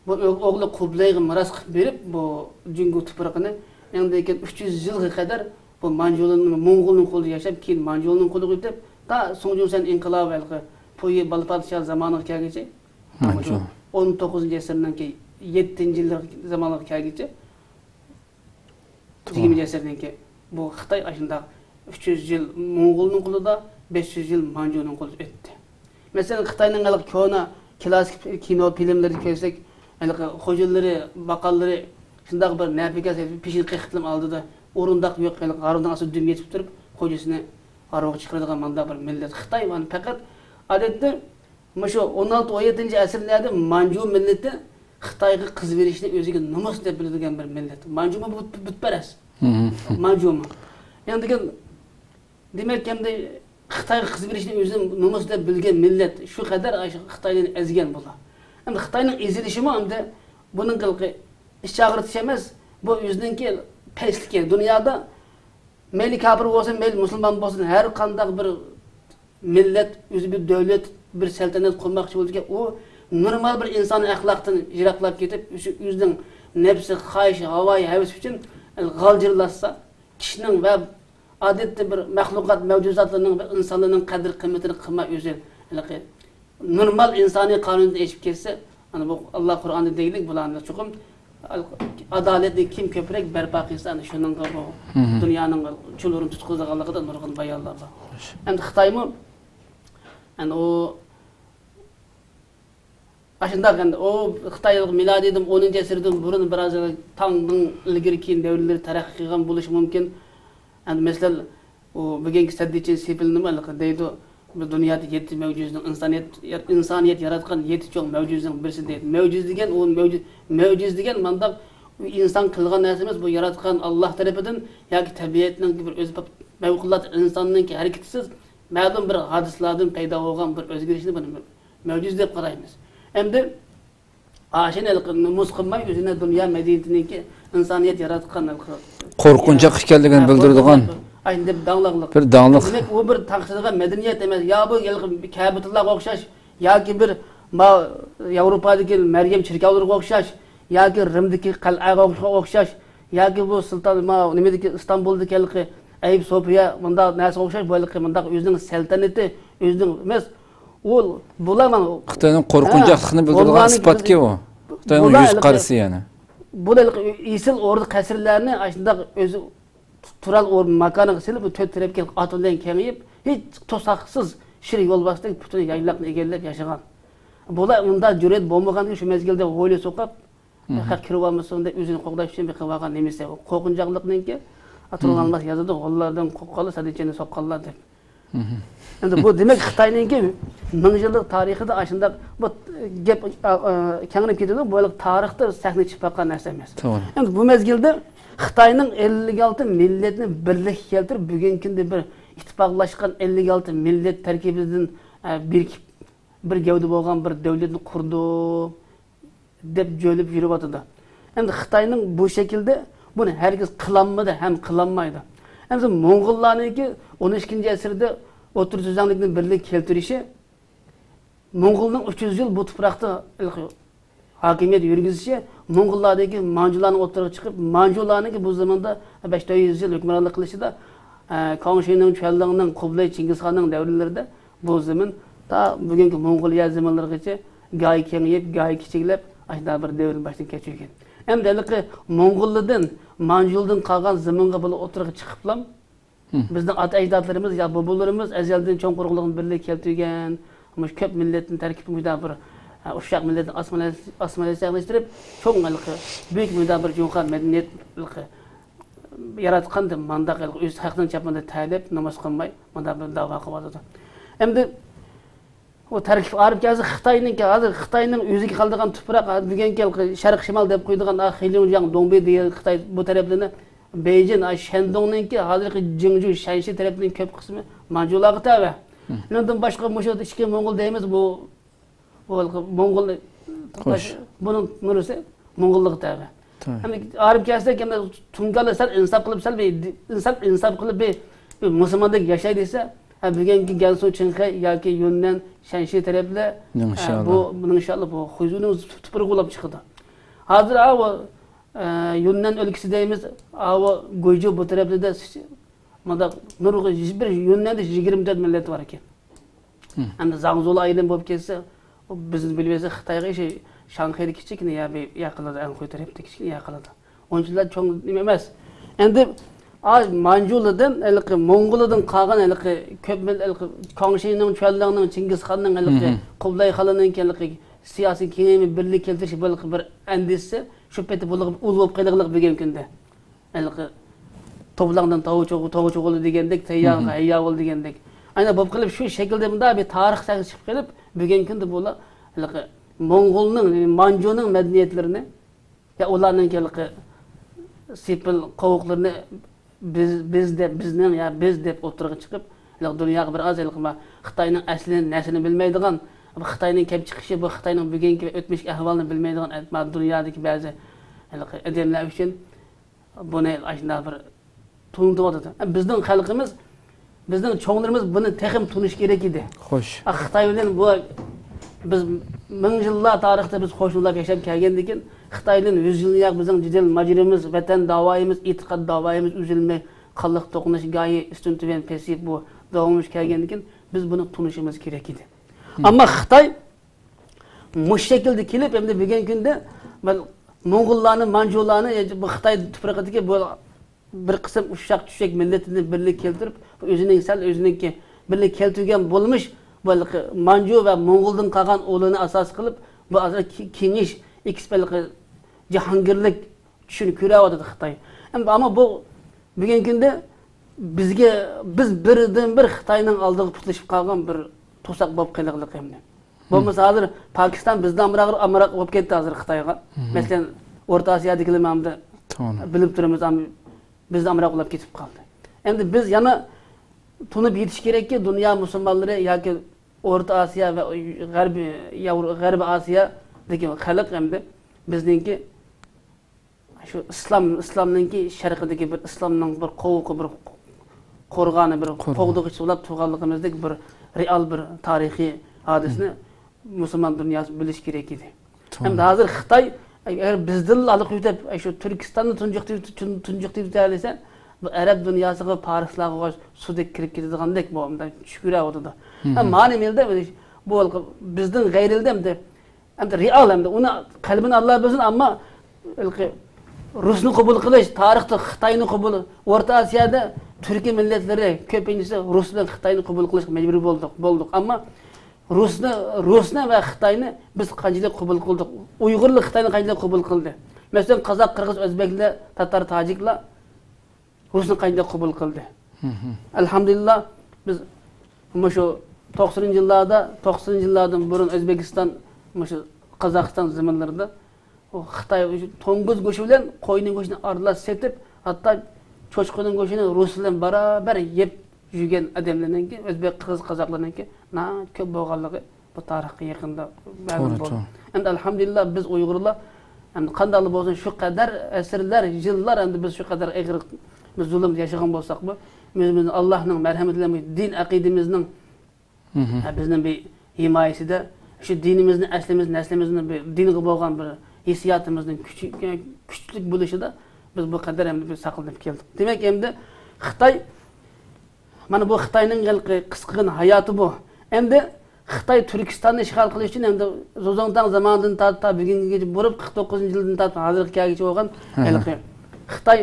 بۇ ئۆ-، ئوغلى قۇبلەيغا مىراس قىلىپ بېرىپ، بۇ جۇڭگو تۇپرىقىنى ئەڭدىن كېيىن ئۈچ يۈز يىلغا قەدەر بۇ مانجۇلىنىڭ، موڭغۇلنىڭ قولىدا ياشاپ، كېيىن مانجۇلىنىڭ قولىغا ئۆتۈپ، تا سۇڭجۇسەن ئىنقىلابى ھېلىقى پۇيى بالا پادىشاھ زامانىغا كەلگۈچە، مانجۇ. ئون توققۇزىنچى ئەسىرنىڭكى يەتتىنچى يىللىرى زامانىغا كەلگۈچە، يىگىرمىنچى ئەسىرنىڭكى بۇ خىتاي ئاشۇنداق ئۈچ يۈز يىل موڭغۇلنىڭ قولىدا، بەش يۈز يىل مانجۇنىڭ قولىدا ئۆتتى. مەسىلەن، خىتاينىڭ ھېلىقى كونا كلاسسىك كىنو فىلىملىرىدا كۆرسەك، ھېلىقى خوجىلىرى، باقانلىرى شۇنداق بىر نەپىكەس، پېشىنى قېقىپ ئالدىدا ئورۇنداق يوق، ھېلىقى ھارۋىنىڭ ئاستىدا دۈم يېتىپ تۇرۇپ، خوجىسىنى ھارۋىغا چىقىرىدىغان مانداق بىر مىللەت خىتاي. مانا پەقەت ئادەتتە مۇشۇ ئون ئالتە، ئون يەتتىنچى ئەسىرلەردە مانجۇ مىللىتى خىتايغا قىز بېرىشنى ئۆزىگە نومۇس دەپ بىلىدىغان بىر مىللەت. مانجۇمۇ بۇت-، بۇتپەرەس. مانجۇمۇ. يەنى دېگەن، دېمەك، ئەمدى خىتايغا قىز بېرىشنى ئۆزىنى نومۇس دەپ بىلگەن مىللەت شۇ قەدەر ئاشۇ خىتاينى ئەزگەن بۇلار. ئەمدى خىتاينىڭ ئېزىلىشىمۇ ئەمدى بۇنىڭ قىلىقى ئىچ ئاغرىتىش ئەمەس. بۇ ئۆزىنىڭكى پەسلىكى. دۇنيادا مەيلى كاپىر بولسۇن، مەيلى مۇسۇلمان بولسۇن، ھەر قانداق بىر مىللەت ئۆزى بىر دۆلەت، بىر سەلتەنەت قۇرماقچى بولىدىكەن، ئۇ نورمال بىر ئىنسانىي ئەخلاقتىن يىراقلاپ كېتىپ، ئۆزى، ئۆزىنىڭ نەپسى، خاھىشى، ھاۋايى، ھەۋىسى ئۈچۈن غالجىرلاشسا، كىشىنىڭ ۋە ئادەتتە بىر مەخلۇقات، مەۋجۇداتلارنىڭ، بىر ئىنسانلارنىڭ قەدىر-قىممىتىنى قىلماي، ئۆزى ھېلىقى نورمال ئىنسانىي قانۇندىن ئېشىپ كەتسە، ئەنە بۇ ئاللا قۇرئاندا دېگۈلۈك بۇلارنى چوقۇم ئادالەتنى كىم كۆپرەك بەرپا قىلسا، ئەنە شۇنىڭغا بۇ دۇنيانىڭ چۇلۇرىنى تۇتقۇزىدىغانلىقىدا نۇرغۇن بايانلار بار. ئەمدى خىتايمۇ، ئەنە ئۇ ئاشۇنداق ئەمدى ئۇ خىتاي مىلادىيدىن ئونىنچى ئەسىردىن بۇرۇن بىر ئاز تاڭنىڭ ئىلگىرى كېيىن دەۋرلىرى تەرەققىي قىلغان بولۇشى مۇمكىن. ئەمدى مەسىلەن، ئۇ بۈگۈنكى سەددىچىن سېپىلنىمۇ ھېلىقى دەيدۇ، بۇ دۇنيادا يەتتە مەۋجۇزنىڭ، ئىنسانىيەت، ئىنسانىيەت ياراتقان يەتتە چوڭ مەۋجۇزنىڭ بىرسى دەيدۇ. مەۋجۇز دېگەن، ئۇ مەۋجۇز، مەۋجۇز دېگەن مانداق ئۇ ئىنسان قىلغان نەرسە ئەمەس، بۇ ياراتقان ئاللا تەرىپىدىن ياكى تەبىئەتنىڭ بىر ئۆزى پەۋقۇلئاددە ئىنساننىڭكى ھەرىكىتىسىز مەلۇم بىر ھادىسىلاردىن پەيدا بولغان بىر ئۆزگىرىشنى بۇنى مەۋجۇز دەپ قارايمىز. ئەمدى ئاشۇنى ھېلىقى نومۇس قىلماي، ئۆزىنى دۇنيا مەدەنىيىتىنىڭكى ئىنسانىيەت ياراتقان ھېلىقى قورقۇنچاق ئىكەنلىكىنى ھە، بىلدۈرىدىغان قورقۇنچاق، ئاشۇنداق داڭلىقلىق. بىر داڭلىق. دېمەك، ئۇ بىر تارقىتىدىغان مەدەنىيەت ئەمەس. يا بۇ ھېلىقى كەبىتۇللاغا ئوخشاش، ياكى بىر ما ياۋروپادىكى مەريەم چېركاۋلىرىغا ئوخشاش، ياكى رىمدىكى قەلئەگە ئوخشاش، ياكى بۇ سۇلتان، ما نېمىدىكى، ئىستانبۇلدىكى ھېلىقى ئەيىب سوفىيە مۇنداق نەرسىگە ئوخشاش، بۇ ھېلىقى مۇنداق ئۆزىنىڭ سەلتەنىتى، ئۆزىنىڭ ئەمەس، ئۇ، بۇلار مانا خىتاينىڭ قورقۇنچاقلىقىنى ھە، بىلدۈرىدىغان بۇلارنى ئىسپاتكى ئۇ. خىتاينىڭ بۇلار يۈز ھېلىقى، قارىسى يەنى. بۇ ھېلىقى ئېسىل ئوردا قەسىرلەرنى ئاشۇنداق ئۆزى تۇرار ئورۇن ماكانىغا سېلىپ، تۆت تەرەپكە ئات بىلەن كېڭىيىپ، ھېچ توساقسىز شىر يولۋاستەك پۈتۈن يايلاقنى ئىگىلەپ ياشىغان. بۇلار ئۇنداق جۈرئەت بولمىغاندىكىن شۇ مەزگىلدە ھويلا سوقۇپ، خەق كىرىۋالمىسۇن دەپ ئۆزىنى قوغداش ئۈچۈن بىر قىلىۋالغان نېمىسى. ئۇ قورقۇنچاقلىقنىڭكى، ئاتۇرغان يازىدۇ، غوللاردىن قورققانلار سەددىچىننى سوققانلار دەپ. ئەمدى بۇ دېمەك خىتاينىڭكى مىڭ يىللىق تارىخىدا ئاشۇنداق بۇ گەپ، ئا، ئا، كەڭرىپ كېتىدۇ. بۇ ھېلىقى تارىختا سەھنىگە چىقىپ باققان نەرسە ئەمەس. توغرا. ئەمدى بۇ مەزگىلدە خىتاينىڭ ئەللىك ئالتە مىللەتنى بىرلىككە كەلتۈرۈپ، بۈگۈنكى كۈندە بىر ئىتتىپاقلاشقان ئەللىك ئالتە مىللەت تەركىبىدىن، ئە، بىرىكىپ، بىر گەۋدە بولغان بىر دۆلەتنى قۇردۇم دەپ جۆيلۈپ يۈرۈۋاتىدۇ. ئەمدى خىتاينىڭ بۇ شەكىلدە بۇنى ھەرگىز قىلالمىدى ھەم قىلالمايدۇ. ئەمدى موڭغۇللارنىڭكى ئون ئىككىنچى ئەسىردە ئوتتۇرا تۈزلەڭلىكنى بىرلىككە كەلتۈرۈشى، موڭغۇلنىڭ ئۈچ يۈز يىل بۇ تۇپراقتا ھاكىمىيەت يۈرگۈزۈشى، موڭغۇللاردىكى مانجۇلارنىڭ ئوتتۇرىغا چىقىپ، مانجۇلارنىڭكى بۇ زېمىندا بەش تۆت يۈز يىل ھۆكۈمرانلىق قىلىشىدا، ئە، كاڭشىنىڭ، چۈەنلىڭنىڭ، قۇبلەي چىڭگىزخاننىڭ دەۋرلىرىدە بۇ زېمىن تا بۈگۈنكى موڭغۇلىيە زېمىنلىرىغىچە گاھى كېڭىيىپ، گاھى كىچىكلەپ، ئاشۇنداق بىر دەۋرنى باشتىن كەچۈرگەن. ئەمدى ھېلىقى موڭغۇللىدىن، مانجۇلدىن قالغان زېمىنغا بۇلار ئوتتۇرىغا چىقىپلا، بىزنىڭ ئاتا ئەجدادلىرىمىز يا بوبىلىرىمىز ئەزەلدىن چوڭ قۇرۇقلۇقنى بىرلىككە كەلتۈرگەن، مۇشۇ كۆپ مىللەتنى تەركىبى مۇشۇنداق بىر، ئە، ئۇششاق مىللەتنى ئاسسىمىلياتسىيەلەشتۈرۈپ، چوڭ ھېلىقى بۈيۈك مۇنداق بىر جۇڭخۇا مەدەنىيەت ھېلىقى ياراتقاندا، مانداق ھېلىقى ئۆز خەقنىڭ چاپىنىدا تەرلەپ، ناماز قىلماي، مۇنداق بىر داۋا قىلىۋاتىدۇ. ئەمدى ئۇ تەركىب ئايرىپ كەلسە، خىتاينىڭكى، ھازىر خىتاينىڭ ئۆزىگە قالىدىغان تۇپراق، بۈگۈنكى شەرقىي شىمال دەپ قويىدىغان، خېليۇڭجياڭ، دوڭبى دېگەن خىتاي بۇ تەرەپلىرىنى، بېيجىڭ، شەندۇڭنىڭكى، ھازىرقى جىڭجۇ، شەنشى تەرەپنىڭ كۆپ قىسمى مانجۇلارغا تەۋە. ئۇنىڭدىن باشقا مۇشۇ ئىچكى موڭغۇل دەيمىز، بۇ، بۇ موڭغۇل، خوش، بۇنىڭ نېمىسى؟ موڭغۇللۇق تەۋە. تەۋە. ئەمدى ئايرىپ كەلسەك، ئەمدى تۇڭگانلار سەل ئىنساپ قىلىپ، سەل بىر، سەل ئىنساپ قىلىپ بىر، بىر مۇسۇلماندەك ياشاي دېسە، ھە، بۈگۈنكى گەنسۇ، چىڭخەي ياكى يۈننەن، شەنشى تەرەپلەر، نىڭشيالى، ھە، بۇ نىڭشيالى، بۇ خۇيزۇنىڭ تۇپرىقى بولۇپ چىقىدۇ. ھازىر، ھە، ئۇ، ئە، يۈننەن ئۆلكىسى دەيمىز، ھە، ئۇ گۇيجۇ بۇ تەرەپلەردە مۇنداق نۇرغۇن، بىر يۈننەندە يىگىرمە تۆت مىللەت بار ئىكەن. ئەمدى زاڭزۇلار ئايرىم بولۇپ كەتسە، بىز بىلىۋەرسەك، خىتايغا شۇ شاڭخەيدە كىچىككىنە يەر، يەر قالىدۇ، ئەنخۇي تەرەپتە كىچىككىنە يەر قالىدۇ. ئۇنچىلا چوڭ نېمە ئەمەس. ئەمدى، ئا، مانجۇلىدىن ھېلىقى موڭغۇلىدىن قالغان ھېلىقى كۆپ مىل-، ھېلىقى كاڭشىنىڭ، چۈەنلىڭنىڭ، چىڭگىزخاننىڭ، ھېلىقى قۇبلاي خاننىڭكى ھېلىقى سىياسىي كېڭىيىش، بىرلىك كەلتۈرۈش ھېلىقى بىر ئەندىزىسى شۇ پېتى بولۇپ، ئۇل بولۇپ قېلىغلىق بۈگۈنكى كۈندە. ھېلىقى توپىلاڭدىن تاۋۇچۇغۇ، تاۋۇچۇغۇلى دېگەندەك، تەييارغا ھەيياۋۇل دېگەندەك. ئەنە بولۇپ قېلىپ، شۇ شەكىلدە مۇنداق بىر تارىخ سەھىپىسى چىقىپ قېلىپ، بۈگۈنكى كۈندە بۇلار ھېلىقى موڭغۇلنىڭ، مانجۇنىڭ مەدەنىيەتلىرىنى، يا ئۇلارنىڭ ھېلىقى سېپىل قوۋۇقلىرىنى بىز، بىز دەپ، بىزنىڭ يا بىز دەپ ئوتتۇرىغا چىقىپ، ھېلىقى دۇنياغا بىر ئاز ھېلىقى ما خىتاينىڭ ئەسلى نەسلىنى بىلمەيدىغان، خىتاينىڭ كەپ چىقىشى، بۇ خىتاينىڭ بۈگۈنكى ۋە ئۆتمۈشكى ئەھۋالىنى بىلمەيدىغان، ما دۇنيادىكى بەزى ھېلىقى ئادەملەر ئۈچۈن بۇنى ئاشۇنداق بىر تونۇتۇۋاتىدۇ. بىزنىڭ خەلقىمىز، بىزنىڭ چوڭلىرىمىز بۇنى تېخىمۇ تونۇشى كېرەك ئىدى. خوش. خىتاي بىلەن بۇ، بىز مىڭ يىللار تارىختا بىز قوشنىلاپ ياشاپ كەلگەندىكىن، خىتاي بىلەن يۈز يىلنى ياق بىزنىڭ جېدەل ماجىرىمىز، ۋەتەن داۋايىمىز، ئېتىقاد داۋايىمىز ئۈزۈلمەي، قانلىق توقۇنۇش گاھى ئۈستۈن تۆۋەن پەسىيىپ بۇ داۋاملىشىپ كەلگەندىكىن، بىز بۇنى تونۇشىمىز كېرەك ئىدى. ئەمما خىتاي مۇشۇ شەكىلدە كېلىپ، ئەمدى بۈگۈنكى كۈندە مەن موڭغۇللارنى، مانجۇلارنى، بۇ خىتاي تۇپرىقىدىكى بۇ بىر قىسىم ئۇششاق چۈشەك مىللىتىنى بىرلىككە كەلتۈرۈپ، ئۆزىنىڭ سەل ئۆزىنىڭكى بىرلىككە كەلتۈرگەن بولمىش، بۇ مانجۇ ۋە موڭغۇلدىن قالغان ئۇلىنى ئاساس قىلىپ، بۇ ھازىر كېڭىيىش، ئېكسپېلقى جاھانگىرلىك چۈشىنى كۆرۈۋاتىدۇ خىتاي. ئەمما، ئەمما بۇ بۈگۈنكى كۈندە بىزگە، بىز بىردىنبىر خىتاينىڭ ئالدىغا پۇتلىشىپ قالغان بىر توساق بولۇپ قېلىغلىق ئەمدى. بولمىسا ھازىر پاكىستان بىزدىن ئامراق، ئامراق بولۇپ كەتتى ھازىر خىتايغا. مەسىلەن، ئورتا ئاسىيادىكىلەر مەن بىلىپ تۇرىمىز، بىزدىن ئامراق بولۇپ كېتىپ قالدى. ئەمدى بىز يەنە تونۇپ يېتىش كېرەككى، دۇنيا مۇسۇلمانلىرى ياكى ئورتا ئاسىيا ۋە غەربىي، ياۋرو-، غەربىي ئاسىيادىكى خەلق ئەمدى بىزنىڭكى شۇ ئىسلام، ئىسلامنىڭكى شەرقىدىكى بىر ئىسلامنىڭ بىر قوۋۇقى، بىر قورغانى، بىر قوغدىغۇچىسى بولۇپ تۇرغانلىقىمىزدەك بىر رېئال بىر تارىخىي ھادىسىنى مۇسۇلمان دۇنياسى بىلىشى كېرەك ئىدى. ھەمدە ھازىر خىتاي ئەگەر بىزدىنلا ئالىقىنى كۆتۈرۈپ، شۇ تۈركىستاننى تۇنجۇقتۇرۇپ، تۇنجۇقتۇرۇۋېتەلىسە، بۇ ئەرەب دۇنياسىغا، پارسلارغا سۇدەك كىرىپ كېتىدىغاندەك بۇ چۈشكۈرەۋاتىدۇ. مانا مەيلىدە بۇ بىزدىن غەيرىلدە ئەمدى رېئال، ئەمدى ئۇنى قەلبىنى ئاللا بىلسۇن، ئەمما ھېلىقى رۇسنى قوبۇل قىلىش، تارىختا خىتاينى قوبۇل، ئورتا ئاسىيادا تۈركىي مىللەتلىرى كۆپىنچىسى رۇس بىلەن خىتاينى قوبۇل قىلىشقا مەجبۇر بولدۇق، بولدۇق. ئەمما رۇسنى، رۇسنى ۋە خىتاينى بىز قانچىلىك قوبۇل قىلدۇق؟ ئۇيغۇرلار خىتاينى قانچىلىك قوبۇل قىلدى؟ مەسىلەن، قازاق، قىرغىز، ئۆزبەكلەر، تاتار، تاجىكلار رۇسنى قانداق قوبۇل قىلدى؟ ئەلھەمدۇلىللا، بىز مۇشۇ توقسىنىنچى يىللاردا، توقسىنىنچى يىللاردىن بۇرۇن ئۆزبېكىستان مۇشۇ قازاقىستان زېمىنلىرىدا ئۇ خىتاي توڭگۇز گۆشى بىلەن قوينىڭ گۆشىنى ئارىلاش سېتىپ، ھەتتا چوشقىنىڭ گۆشىنى رۇس بىلەن باراۋەر يەپ يۈرگەن ئادەملەرنىڭكى، ئۆزبېك، قىرغىز، قازاقلارنىڭكى ناھايىتى كۆپ بولغانلىقى بۇ تارىخقا يېقىندا مەلۇم بولدى. ئەمدى ئەلھەمدۇلىللا بىز ئۇيغۇرلار ئەمدى قانداقلا بولسۇن، شۇ قەدەر ئەسىرلەر، يىللار ئەمدى بىز شۇ قەدەر ئېغىر بىر زۇلۇم ياشىغان بولساقمۇ، ئۆزىمىزنىڭ ئاللاھنىڭ مەرھەمىتى بىلەن دىن ئەقىدىمىزنىڭ، ھە، بىزنىڭ بىر ھىمايىسىدە، شۇ دىنىمىزنى، ئەسلىمىز، نەسلىمىزنىڭ بىر دىنغا بولغان بىر ھېسسىياتىمىزنىڭ كۈچى، كۈچلۈك بولۇشىدا بىز بۇ قەدەر ئەمدى بىر ساقلىنىپ كەلدۇق. دېمەك، ئەمدى خىتاي، مانا بۇ خىتاينىڭ ھېلىقى قىسقىغىنە ھاياتى بۇ. ئەمدى خىتاي تۈركىستاننى ئىشغال قىلىش ئۈچۈن ئەمدى زۇزۇڭتاڭ زامانىدىن تارتىپ تا بۈگۈنگىچە بۇرۇپ، قىرىق توققۇزىنچى يىلدىن تارتىپ ھازىرغا كەلگۈچە بولغان ھېلىقى خىتاي،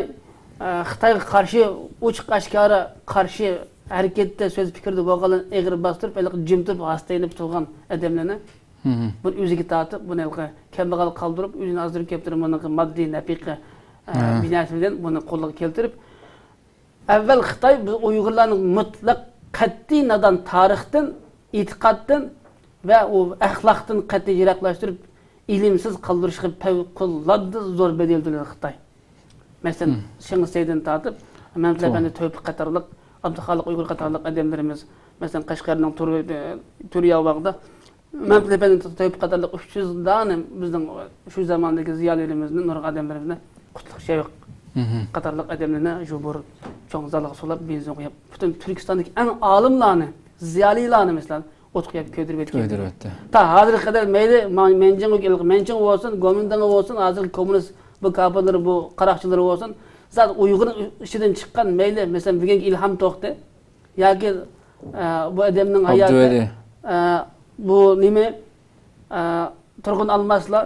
ئە، خىتايغا قارشى ئوچۇق ئاشكارا قارشى ھەرىكەتتە، سۆز پىكىردە بولغانلارنى ئېغىر باستۇرۇپ، ھېلىقى جىم تۇرۇپ ھاستا يېنىپ تۇرغان ئادەملەرنى بۇنى ئۆزىگە تارتىپ، بۇنى ھېلىقى كەمبەغەل قالدۇرۇپ، ئۆزىنى ئازدۇرۇپ كەپتۇ، بۇنىڭ ماددىي نەپىقە، ئە، بىناسى بىلەن بۇنى قولغا كەلتۈرۈپ، ئەۋۋەل خىتاي بىز ئۇيغۇرلارنى مۇتلەق قەتئىي نادان تارىختىن، ئېتىقادتىن ۋە ئۇ ئەخلاقتىن قەتئىي يىراقلاشتۇرۇپ، ئىلىمسىز قالدۇرۇشقا پەۋقۇلئاددە زور بەدەل تۆلىدى خىتاي. مەسىلەن، شېڭ سەيدىن تارتىپ، مەمتىلى ئەپەندى تۆپە قاتارلىق، ئابدۇخالىق ئۇيغۇر قاتارلىق ئادەملىرىمىز، مەسىلەن، قەشقەرنىڭ تۇر-، تۇرياۋاغدا مەمتىلى ئەپەندى تۆپە قاتارلىق ئۈچ يۈز دانە بىزنىڭ شۇ زاماندىكى زىيالىيلىرىمىزنى، نۇرغۇن ئادەملىرىمىزنى قۇتلۇق شەۋق قاتارلىق ئادەملەرنى شۇ بۇ چوڭ زالغا سولاپ، بېنزىن قۇيۇپ، پۈتۈن تۈركىستاندىكى ئەڭ ئالىملارنى، زىيالىيلارنى، مەسىلەن، ئوتقا يېپىپ كۆيدۈرۈپ ئۆتكەن. كۆيدۈرۈپ ئۆتتى. تا ھازىرغا قەدەر مەيلى ما-، مەنچىڭ، مەنچىڭ بولسۇن، گومىنداڭ بولسۇن، ھازىرقى كوممۇنىست بۇ كاپىرلىرى، بۇ قاراقچىلىرى بولسۇن، زادى ئۇيغۇرنىڭ ئىچىدىن چىققان مەيلى، مەسىلەن، بۈگۈنكى ئىلھام توختى ياكى، ئە، بۇ ئادەمنىڭ ھاياتى، ئابدۇۋەلى. ئە، بۇ نېمە، ئە، تۇرغۇن ئالماسلار،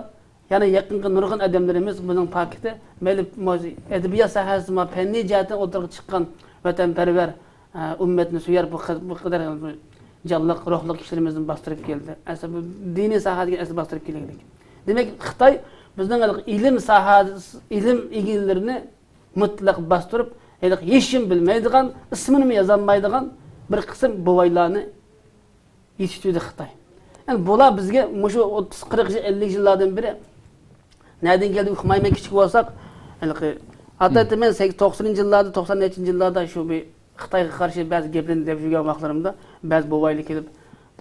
يەنە يېقىنقى نۇرغۇن ئادەملىرىمىز بۇنىڭ پاكىتى. مەيلى مۇ-، ئەدەبىيات ساھەسىدىمۇ، پەننىي جەھەتتىن ئوتتۇرىغا چىققان ۋەتەنپەرۋەر، ئە، ئۈممەتنى سۆيەر بۇ قە-، بۇ قەدەر جانلىق، روھلۇق كىشىلىرىمىزنى باستۇرۇپ كەلدى. ئەسلى بۇ دىنىي ساھەدىكى ئەسلى باستۇرۇپ كېلەيلىك. دېمەك، خىتاي بىزنىڭ ئىلىم ساھەسى، ئىلىم ئىگىلىرىنى مۇتلەق باستۇرۇپ، ھېلىقى ھېچنېمە بىلمەيدىغان، ئىسمىنىمۇ يازالمايدىغان بىر قىسىم بوۋايلارنى يېتىشتۈردى خىتاي. يەنى بۇلار بىزگە مۇشۇ ئوتتۇز، قىرىق يىل، ئەللىك يىللاردىن بېرى نەدىن كەلدى ئۇقمايمەن، كىچىك بولساق، ھېلىقى، ئاتايتىمەن، سەك-، توقسىنىنچى يىللاردا، توقسان نەچچىنچى يىللاردا شۇ بىر خىتايغا قارشى بەزى گەپلەرنى دەپ يۈرگەن ۋاقىتلىرىمدا بەزى بوۋايلار كېلىپ،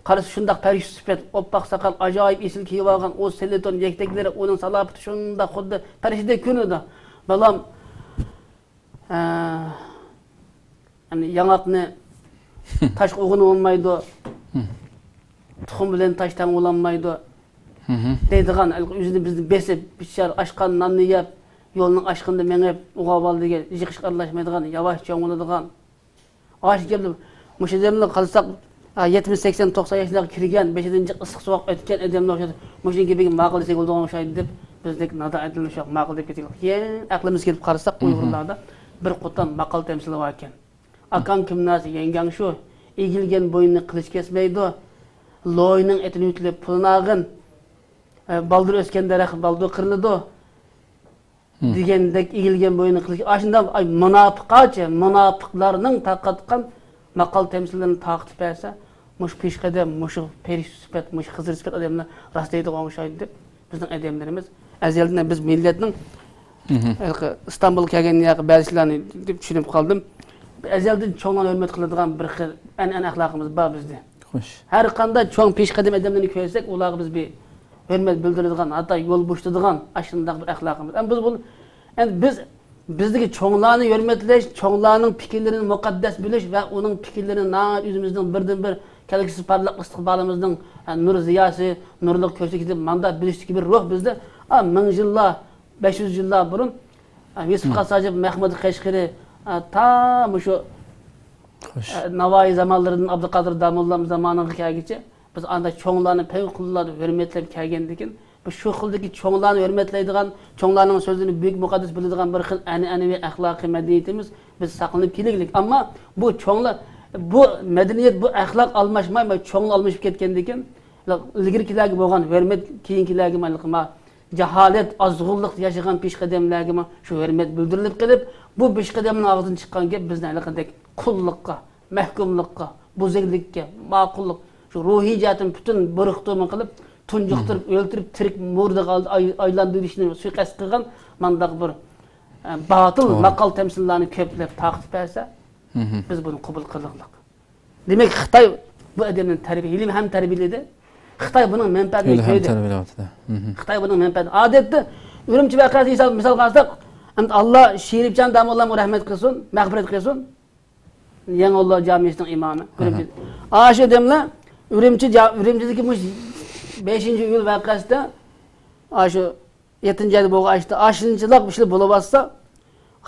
قارىسا شۇنداق پەرىشتە سۈپەت، ئوپپاق ساقال، ئاجايىپ ئېسىل كىيىۋالغان، ئۇ سېلېتون يەكتەكلىرى، ئۇنىڭ سالاپىتى شۇنداق خۇددى پەرىشتىدەك كۆرۈنىدۇ. بالام، ئە، يەنى ياڭاقنى تاشقا ئۇرغىنى بولمايدۇ، تۇخۇم بىلەن تاش تەڭ بولالمايدۇ دەيدىغان، ئۆزىنى بىزنى بېسىپ، بىچارە ئاچقان ناننى يەپ، يولنىڭ ئاچقىنىدا مېڭىپ، ئوغۇل بالا دېگەن يىغىشقا ئارىلاشمايدىغان، ياۋاش چوڭ بولىدىغان. ئاشۇ گەپنى مۇشۇ ئادەمنى قارىساق، ئا، يەتمىش، سەكسەن، توقسان ياشلارغا كىرگەن، بېشىدىن جىق ئىسسىق سوغۇق ئۆتكەن ئادەمنى ئوخشايدۇ. مۇشۇنىڭ گېپىگە ماقۇل دېسەك بولىدىغان ئوخشايدۇ دەپ، بىزدەك نادان ئادەملەر شۇ ماقۇل دەپ كېتىدۇ. يەنە ئەقلىمىز كېلىپ قارىساق، ئۇيغۇرلاردا بىر قوتان ماقال تەمسىلى بار ئىكەن. ئاكاڭ كىم نەرسە يەڭگەڭ شۇ، ئېگىلگەن بوينىنى قىلىچ كەسمەيدۇ، لوينىڭ ئېتىنى يۇتۇلۇپ پۇلىنى ئالغىن، ئە، بالدۇر ئۆسكەن دەرەخ بالدۇر قىرىلىدۇ. دېگەندەك ئېگىلگەن بوينى قىلىش، ئاشۇنداق، ئاي، مۇناپىققاچە، مۇناپىقلارنىڭ تارقاتقان ماقال تەمسىللىرىنى تارقىتىپ بەرسە، مۇشۇ پېشقەدەم، مۇشۇ پەرىشتە سۈپەت، مۇشۇ خىزىر سۈپەت ئادەملەر راست دەيدىغان ئوخشايدۇ دەپ، بىزنىڭ ئادەملىرىمىز ئەزەلدىن بىز مىللەتنىڭ ھېلىقى ئىستانبۇلغا كەلگەن ياقى بەزىلەرنى دەپ چۈشىنىپ قالدىم. ئەزەلدىن چوڭلارنى ھۆرمەت قىلىدىغان بىر خىل ئەنئەنە ئەخلاقىمىز بار بىزدە. خوش. ھەر قانداق چوڭ پېشقەدەم ئادەملەرنى كۆرسەك، ئۇلارغا بىز بىر ھۆرمەت بىلدۈرىدىغان، ھەتتا يول بوشىتىدىغان ئاشۇنداق بىر ئەخلاقىمىز. ئەمما بىز بۇ، ئەمدى بىز، بىزدىكى چوڭلارنى ھۆرمەتلەش، چوڭلارنىڭ پىكىرلىرىنى مۇقەددەس بىلىش ۋە ئۇنىڭ پىكىرلىرىنى ناھايىتى ئۆزىمىزنىڭ بىردىنبىر كەلگۈسى پارلاق ئىستىقبالىمىزنىڭ، ئە، نۇر زىياسى، نۇرلۇق كۆزى دەپ مانداق بىلىشتىكى بىر روھ بىزدە، ئا، مىڭ يىللار، بەش يۈز يىللار بۇرۇن، ئە، يۈسۈپ خاس ھاجىپ، مەھمۇد قەشقىرى، ئە، تا مۇشۇ، خوش. ئە، ناۋايى زامانلىرىدىن ئابدۇقادىر داموللام زامانىغا كەلگۈچە بىز ئاندا چوڭلارنى پەۋقۇلئاددە ھۆرمەتلەپ كەلگەندىكىن، بىز شۇ خىلدىكى چوڭلارنى ھۆرمەتلەيدىغان، چوڭلارنىڭ سۆزىنى بۈيۈك مۇقەددەس بىلىدىغان بىر خىل ئەنئەنىۋى ئەخلاقىي مەدەنىيىتىمىز بىز ساقلىنىپ كېلىگلىك. ئەمما بۇ چوڭلار، بۇ مەدەنىيەت، بۇ ئەخلاق ئالماشماي، چوڭلار ئالمىشىپ كەتكەندىكىن، ئىلگىرىكىلەرگە بولغان ھۆرمەت كېيىنكىلەرگە ما، جاھالەت، ئازغۇنلۇقتا ياشىغان پېشقەدەملەرگىمۇ شۇ ھۆرمەت بىلدۈرۈلۈپ قېلىپ، بۇ پېشقەدەمنىڭ ئاغزىدىن چىققان گەپ بىزنى ھېلىقىدەك قۇللۇققا، مەھكۇملۇققا، بۇزۇقلۇققا، ماقۇللۇق، شۇ روھىي جەھەتتىن پۈتۈن بۇرۇقتۇرما قىلىپ، تۇنجۇقتۇرۇپ، ئۆلتۈرۈپ، تىرىك مۇردىغا ئاي-، ئايلاندۇرۇشنى سۇيىقەست قىلغان مانداق بىر، ئە، باتىل ماقال تەمسىللارنى كۆپلەپ تارقىتىپ بەرسە، بىز بۇنى قوبۇل قىلىقلىق. دېمەك، خىتاي بۇ ئادەمنى تەربىيە، ھېلىمۇ ھەم تەربىيەلىدى. خىتاي بۇنىڭ مەنپەئەتىنى كۆردى. تەربىيەلەۋاتىدۇ. خىتاي بۇنىڭ مەنپەئەتى. ئادەتتە ئۈرۈمچى ۋەقەسى ھېساب، مىسالغا ئالساق، ئەمدى ئاللا شېرىپجان داموللامغا رەھمەت قىلسۇن، مەغپىرەت قىلسۇن. يېڭىئۇللا جامىسىنىڭ ئىمامى ئۈرۈمچى. ئاشۇ ئادەملەر ئۈرۈمچى جا-، ئۈرۈمچىدىكى مۇشۇ بەشىنچى ئىيۇل ۋەقەسىدە، ئاشۇ يەتتىنچى ئايدا بولغان ئاشتا ئاشۇنچىلىق ئىشلار بولۇۋاتسا،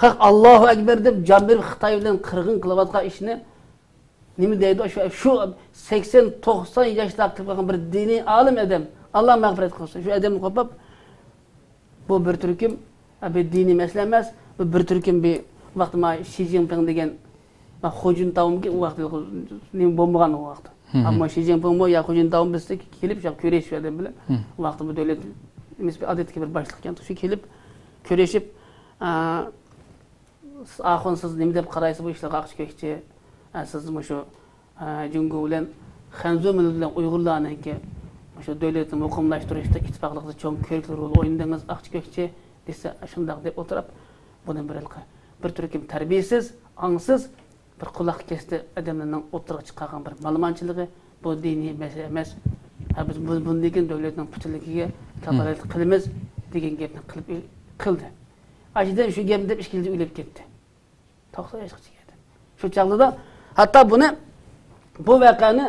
خەق ئاللاھۇ ئەكبەر دەپ جان بېرىپ خىتاي بىلەن قىرغىن قىلىۋاتقان ئىشنى نېمە دەيدۇ؟ شۇ، شۇ سەكسەن، توقسان ياشلار قىلىپ قالغان بىر دىنىي ئالىم ئادەم، ئاللا مەغپىرەت قىلسۇن، شۇ ئادەمنى قوپاپ، بۇ بىر تۈركۈم، بىر دىنىي مەسىلە ئەمەس، بۇ بىر تۈركۈم بىر ۋاقتى ما شى جىنپىڭ دېگەن، ما خۇ جىنتاۋمىكى ئۇ ۋاقتى نېمە بولمىغان ئۇ ۋاقتى. ئەمما شى جىنپىڭمۇ يا خۇ جىنتاۋمۇ بىزدە كېلىپ شۇ كۆرۈشۈش ئادەم بىلەن. ئۇ ۋاقتى بۇ دۆلەت ئەمەس، بىر ئادەتتىكى بىر باشلىق ئىكەن، شۇ كېلىپ كۆرۈشۈپ، ئا، ئاخۇن، سىز نېمە دەپ قارايسىز بۇ ئىشلارغا، ئاقچى كۆكچى؟ ئا، سىز مۇشۇ، ئا، جۇڭگو بىلەن خەنزۇ مىللىتى بىلەن ئۇيغۇرلارنىڭكى مۇشۇ دۆلىتىنى مۇقىملاشتۇرۇشتا ئىتتىپاقلىقتا چوڭ كۆرۈكلۈك رول ئوينىدىڭىز، ئاقچى كۆكچى، دېسە، شۇنداق دەپ ئولتۇرۇپ، بۇنى بىر، بىر تۈركۈم تەربىيەسىز، ئاڭسىز، بىر قۇلاق كەستى ئادەملەرنىڭ ئوتتۇرىغا چىقارغان بىر مالىمانچىلىقى، بۇ دىنىي مەسىلە ئەمەس. ھە، بىز بۇ، بۇندىن كېيىن دۆلەتنىڭ پۈتۈنلۈكىگە كاپالەتلىك قىلىمىز دېگەن گەپنى قىلىپ، قىلدى. ئاشۇ ئادەم شۇ گەپنى دەپ ئىككىنچى ئۆلۈپ كەتتى. توقسان ياشقا چىقىپ كەتتى. شۇ چاغدا ھەتتا بۇنى، بۇ ۋەقەنى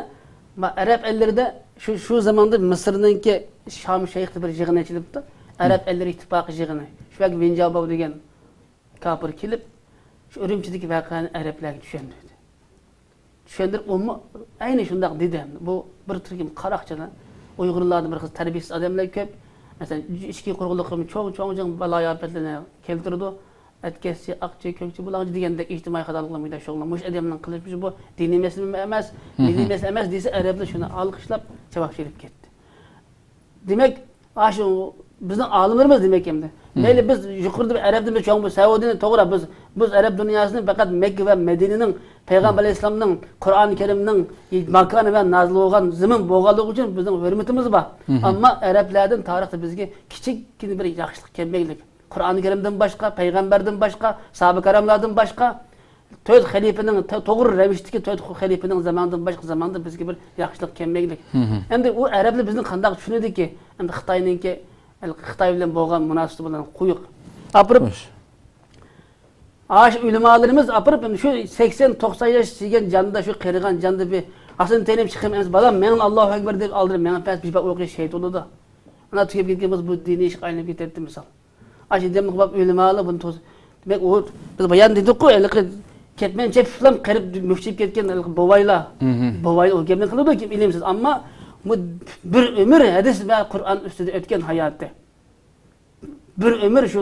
ما-، ئەرەب ئەللىرىدە شۇ، شۇ زاماندا مىسىرنىڭكى شام شەيخىدە بىر يىغىن ئېچىلىپتۇ. ئەرەب ئەللىرى ئىتتىپاقى يىغىنى. شۇ ۋاقىت ۋېن جياۋباۋ دېگەن كاپىر كېلىپ، شۇ ئۈرۈمچىدىكى ۋەقەنى ئەرەبلەرگە چۈشەندۈردى. چۈشەندۈرۈپ، ئۇمۇ ئەينى شۇنداق دېدى. بۇ بىر تۈركۈم قاراقچىلار، ئۇيغۇرلاردا بىر خىل تەربىيەسىز ئادەملەر كۆپ. مەسىلەن، ئىچكى قۇرۇقلۇقىمۇ چوڭ، چوڭ، چوڭ بالايىئاپەتلەرنى كەلتۈرىدۇ. ئەتكەسچى، ئاقچى، كۆكچى، بۇلارچە دېگەندەك ئىجتىمائىي خاتالىقلار مۇشۇنداق شۇغۇللىنىدۇ. مۇشۇ ئادەمنىڭ قىلىشى بۇ دىنىي مەسىلە ئەمەس، مىللىي مەسىلە ئەمەس دېسە، ئەرەبلەر شۇنى ئالقىشلاپ جاۋاب بېرىپ كەتتى. دېمەك، ئاشۇ بىزنىڭ ئالىملىرىمىز دېمەك ئەمدى. مەيلى بىز يۇقىرىدا بىر ئەرەبتىن بىر چوڭ بىر سەئۇدىنى توغرا، بىز، بىز ئەرەب دۇنياسىنى پەقەت مەككە ۋە مەدىنىنىڭ پەيغەمبەر ئەلەيھىسسالامنىڭ قۇرئان كەرىمنىڭ ماكانى ۋە نازىل بولغان زېمىن بولغانلىقى ئۈچۈن بىزنىڭ ھۆرمىتىمىز بار. ئەمما ئەرەبلەردىن تارىختا بىزگە كىچىككىنە بىر ياخشىلىق كەلمەيلىك. قۇرئان كەرىمدىن باشقا، پەيغەمبەردىن باشقا، ساھابە كىراملاردىن باشقا، تۆت خەلىپىنىڭ، تو-، توغرا رەۋىشتىكى تۆت خەلىپىنىڭ زامانىدىن باشقا زاماندا بىزگە بىر ياخشىلىق كەلمەيلىك. ئەمدى ئۇ ئەرەبلەر بىزنى قانداق چۈشىنىدىكى؟ ئەمدى خىتاينىڭكى، خىتاي بىلەن بولغان مۇناسىۋىتى بىلەن قويۇق. ئاپىرىپ، ئاشۇ ئۆلىمالىرىمىز ئاپىرىپ، ئەمدى شۇ سەكسەن، توقسان ياش يېگەن جاندا، شۇ قېرىغان جاندا بىر ھاسىنى تېنىپ چىقىمەن، ئەمىسە بالام، مېڭىن ئاللاھۇ ئەكبەر دەپ ئالدىرىپ مېڭىپ بەرسە، بىپايان ئوقۇيا شېھىت بولىدۇ. ئانا تۈگەپ كەتكەن بولسا، بۇ دىنىي ئىشقا ئايلىنىپ كېتەتتى، مىسال. ئاشۇ دەملىك بولۇپ ئۆلىمالار بۇنى توس-، دېمەك، ئۇ، بىز بايان دېدۇققۇ، ھېلىقى كەتمەن چېپىپلام قېرىپ مۈكچىيىپ كەتكەن ھېلىقى بوۋايلار. بوۋايلار ئۇ گەپنى قىلىدۇ، كىم ئىلىمسىز. ئەمما بۇ بىر ئۆمۈر ھەدىس ۋە قۇرئان ئۈستىدە ئۆتكەن ھاياتى. بىر ئۆمۈر شۇ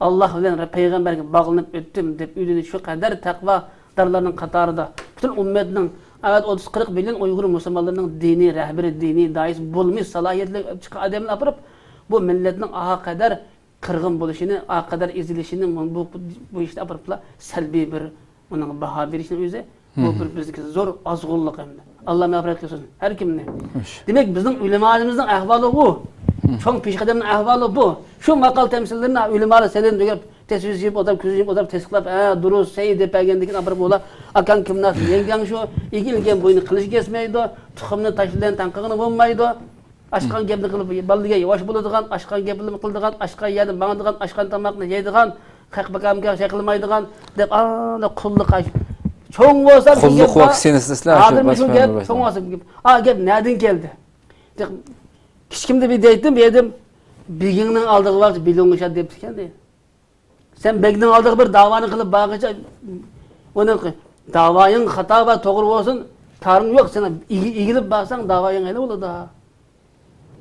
ئاللاھ بىلەن پەيغەمبەرگە باغلىنىپ ئۆتتۈم دەپ ئۆزىنى شۇ قەدەر تەقۋادارلارنىڭ قاتارىدا، پۈتۈن ئۈممەتنىڭ ئەۋەت ئوتتۇز قىرىق مىليون ئۇيغۇر مۇسۇلمانلىرىنىڭ دىنىي رەھبىرى، دىنىي دائىيسى بولمىش سالاھىيەتلىك چىققان ئادەمنى ئاپىرىپ، بۇ مىللەتنىڭ ئا قەدەر قىرغىن بولۇشىنى، ئا قەدەر ئېزىلىشىنى، بۇ، بۇ ئىشنى ئاپىرىپلا سەلبىي بىر ئۇنىڭغا باھا بېرىشنىڭ ئۆزى، بۇ بىر بىزگە زور ئازغۇنلۇق ئەمدى. ئاللا مەغپىرەت قىلسۇن ھەر كىمنى. دېمەك، بىزنىڭ ئۆلىمالىرىمىزنىڭ ئەھۋالى بۇ. چوڭ پېشقەدەمنىڭ ئەھۋالى بۇ. شۇ ماقال تەمسىللىرىنى ئۆلىمالار سەلەن تۈگەپ، تەسۋىسى يېپىپ ئولتۇرۇپ، كۆزى يېپىپ ئولتۇرۇپ، تەستىقلاپ، ھە، دۇرۇس، سەھىھ دەپ بەرگەندىن كېيىن ئاپىرىپ ئۇلار، ئاكاڭ كىم ناس، يەڭگەڭ شۇ، ئېگىلگەن بويىنى قىلىچ كەسمەيدۇ، تۇخۇمنى تاش بىلەن تەڭ قىلغىلى بولمايدۇ. ئاشقان گەپنى قىلىپ، بالىلىرىغا ياۋاش بولىدىغان، ئاشقان گەپنى قىلىدىغان، ئاشقان يەردە ماڭىدىغان، ئاشقان تاماقنى يەيدىغان، خەق پاكامكا شەي قىلمايدىغان دەپ، ئانا قۇللۇق ئاش-، چوڭ بولسام شۇ قۇللۇق گەپ بار. ۋاكسىنىسى دېسىلە، شۇ ھازىرمۇ شۇ باشقا گەپ، بىر چوڭ بولسام گەپ. ئا، گەپ نەدىن كەلدى؟ جىق، كىچىكىمدە بىر دەيتتىم، بىر دېدىم، بېگىڭنىڭ ئالدىغا بارسا بېلىڭ ئوشار دەپتىكەن دەيدۇ. سەن بەگنىڭ ئالدىغا بىر داۋانى قىلىپ بارغىچە، ئۇنىڭ داۋايىڭ خاتا ۋە توغرا بولسۇن، كارىڭ يوق. سەن ئېگىلىپ بارساڭ، داۋايىڭ ھەل بولىدۇ.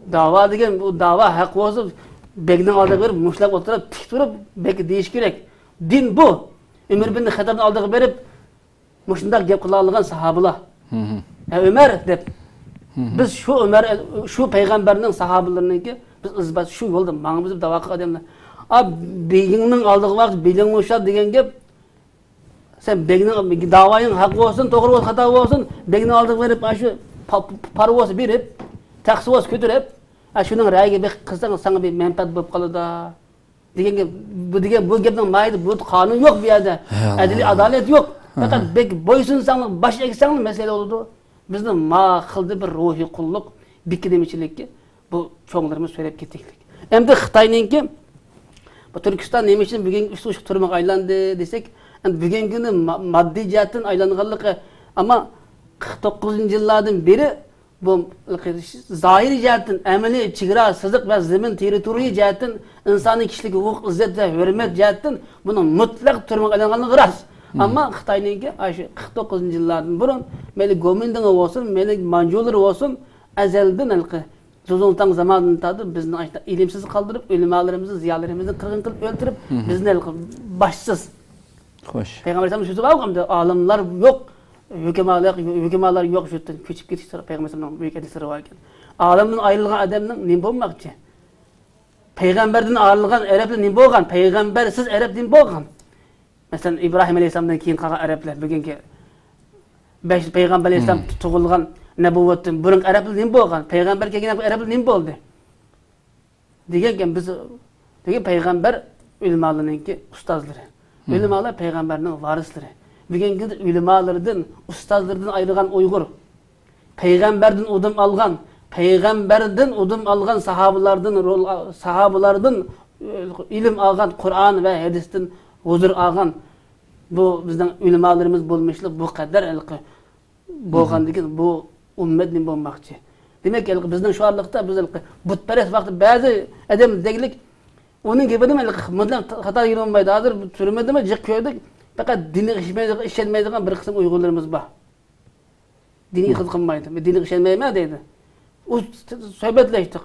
داۋا دېگەن، بۇ داۋا ھەق بولسا، بەگنىڭ ئالدىغا بېرىپ، مۇشتلاپ ئولتۇرۇپ، تىك تۇرۇپ، بەگكە دېيىش كېرەك. دىن بۇ. ئۆمەر بىن خەتتابنىڭ ئالدىغا بېرىپ، مۇشۇنداق گەپ قىلالىغان ساھابىلار. ھە، ئۆمەر دەپ. بىز شۇ ئۆمەر، شۇ پەيغەمبەرنىڭ ساھابىلىرىنىڭكى، بىز ئىزبات شۇ يولدا ماڭىمىز دەپ داۋا قىلغان ئادەملەر. ئا، بېگىڭنىڭ ئالدىغا بارسا، بېلىڭ ئوشار دېگەن گەپ، سەن بەگنىڭ، داۋايىڭ ھەق بولسۇن، توغرا بولسۇن، خاتا بولسۇن، بەگنىڭ ئالدىغا بېرىپ، ئاشۇ پا-، پا-، پارۋوز بېرىپ، تەخسىۋوز كۆتۈرۈپ، ئاشۇنىڭ رەيىگە بېقىپ قىلساڭ، ساڭا بىر مەنپەئەت بولۇپ قالىدۇ. دېگەن گەپ، بۇ دېگەن، بۇ گەپنىڭ ماھىيىتى، بۇ قانۇن يوق بۇ يەردە. ھەي ئاللا. ئەدلىي ئادالەت يوق. پەقەت بەك بويسۇنساڭلا، باش ئەگسەڭلا مەسىلە بولىدۇ. بىزنىڭ ما خىلدا بىر روھىي قۇللۇق، بېكىنىمچىلىككە بۇ چوڭلىرىمىز سۆيلەپ كېتىكلىك. ئەمدى خىتاينىڭكى بۇ تۈركىستان نېمە ئۈچۈن بۈگۈنكى ئۈچ تۇرماق ئايلاندى دېسەك، ئەمدى بۈگۈنكى كۈنى ما-، ماددىي جەھەتتىن ئايلانغانلىقى، ئەمما قىرىق توققۇزىنچى يىللاردىن بېرى بۇ زاھىرىي جەھەتتىن، ئەمەلىي چېگرا سىزىق ۋە زېمىن تېررىتورىيە جەھەتتىن، ئىنسانىي كىشىلىك ھوقۇق، ئىززەت ۋە ھۆرمەت جەھەتتىن بۇنىڭ مۇتلەق تۈرمىگە ئايلانغانلىقى راست. ئەمما خىتاينىڭكى ئاشۇ قىرىق توققۇزىنچى يىللاردىن بۇرۇن مەيلى گومىندىڭى بولسۇن، مەيلى مانجۇلىرى بولسۇن، ئەزەلدىن ھېلىقى زۇزۇڭتاڭ زامانىدىن تارتىپ بىزنى ئاشۇنداق ئىلىمسىز قالدۇرۇپ، ئۆلىمالىرىمىزنى، زىيالىيلىرىمىزنى قىرغىن قىلىپ ئۆلتۈرۈپ، بىزنى ھېلىقى باشسىز. خوش. پەيغەمبەر ئەلەيھىسسالام سۆزى بار ئەمدى، ئالىملار يوق، ھۆكمالار، ھۆكمالار يوق، شۇ يەردىن كۆچۈپ كېتىش، پەيغەمبەر ئەلەيھىسسالامنىڭ بۈيۈك ھەدىسلىرى بار ئىكەن. ئالىمدىن ئايرىلغان ئادەمنىڭ نېمە بولماقچى؟ پەيغەمبەردىن ئايرىلغان ئەرەبلەر نېمە بولغان؟ پەيغەمبەرسىز ئەرەب نېمە بولغان؟ مەسىلەن، ئىبراھىم ئەلەيھىسسالامدىن كېيىن قالغان ئەرەبلەر، بۈگۈنكى بەش پەيغەمبەر ئەلەيھىسسالام تۇغۇلغان نەبۇۋۋەتتىن بۇرۇنقى ئەرەبلەر نېمە بولغان؟ پەيغەمبەر كەلگەندىن كېيىن ئەرەبلەر نېمە بولدى؟ دېگەنكەن بىز، دېگەن پەيغەمبەر ئۆلىمالارنىڭكى ئۇستازلىرى. ئۆلىمالار پەيغەمبەرنىڭ ۋارىسلىرى. بۈگۈنكى كۈندە ئۆلىمالىرىدىن، ئۇستازلىرىدىن ئايرىلغان ئۇيغۇر. پەيغەمبەردىن ئۇدۇم ئالغان، پەيغەمبەردىن ئۇدۇم ئالغان ساھابىلاردىن رول، ساھابىلاردىن ئىلىم ئالغان، قۇرئان ۋە ھەدىستىن ھۇزۇر ئالغان، بۇ بىزنىڭ ئۆلىمالىرىمىز بولمىشلىق بۇ قەدەر ھېلىقى بولغاندىكىن بۇ ئۈممەت نېمە بولماقچى؟ دېمەك، ھېلىقى بىزنىڭ شۇ ئارىلىقتا بىز ھېلىقى بۇتپەرەس ۋاقتى بەزى ئادەم دېگىلىك ئۇنىڭ گېپىنىمۇ ھېلىقى مۇنداق خاتا يېرى بولمايدۇ. ھازىر تۈرمىدىمۇ جىق كۆردۇك، پەقەت دىنغا ئىشەنمەيدىغان، ئىشەنمەيدىغان بىر قىسىم ئۇيغۇرلىرىمىز بار. دىنىي ئېتىقاد قىلمايدۇ. مەن دىنغا ئىشەنمەيمەن دەيدۇ. ئۇ سۆھبەتلەشتۇق.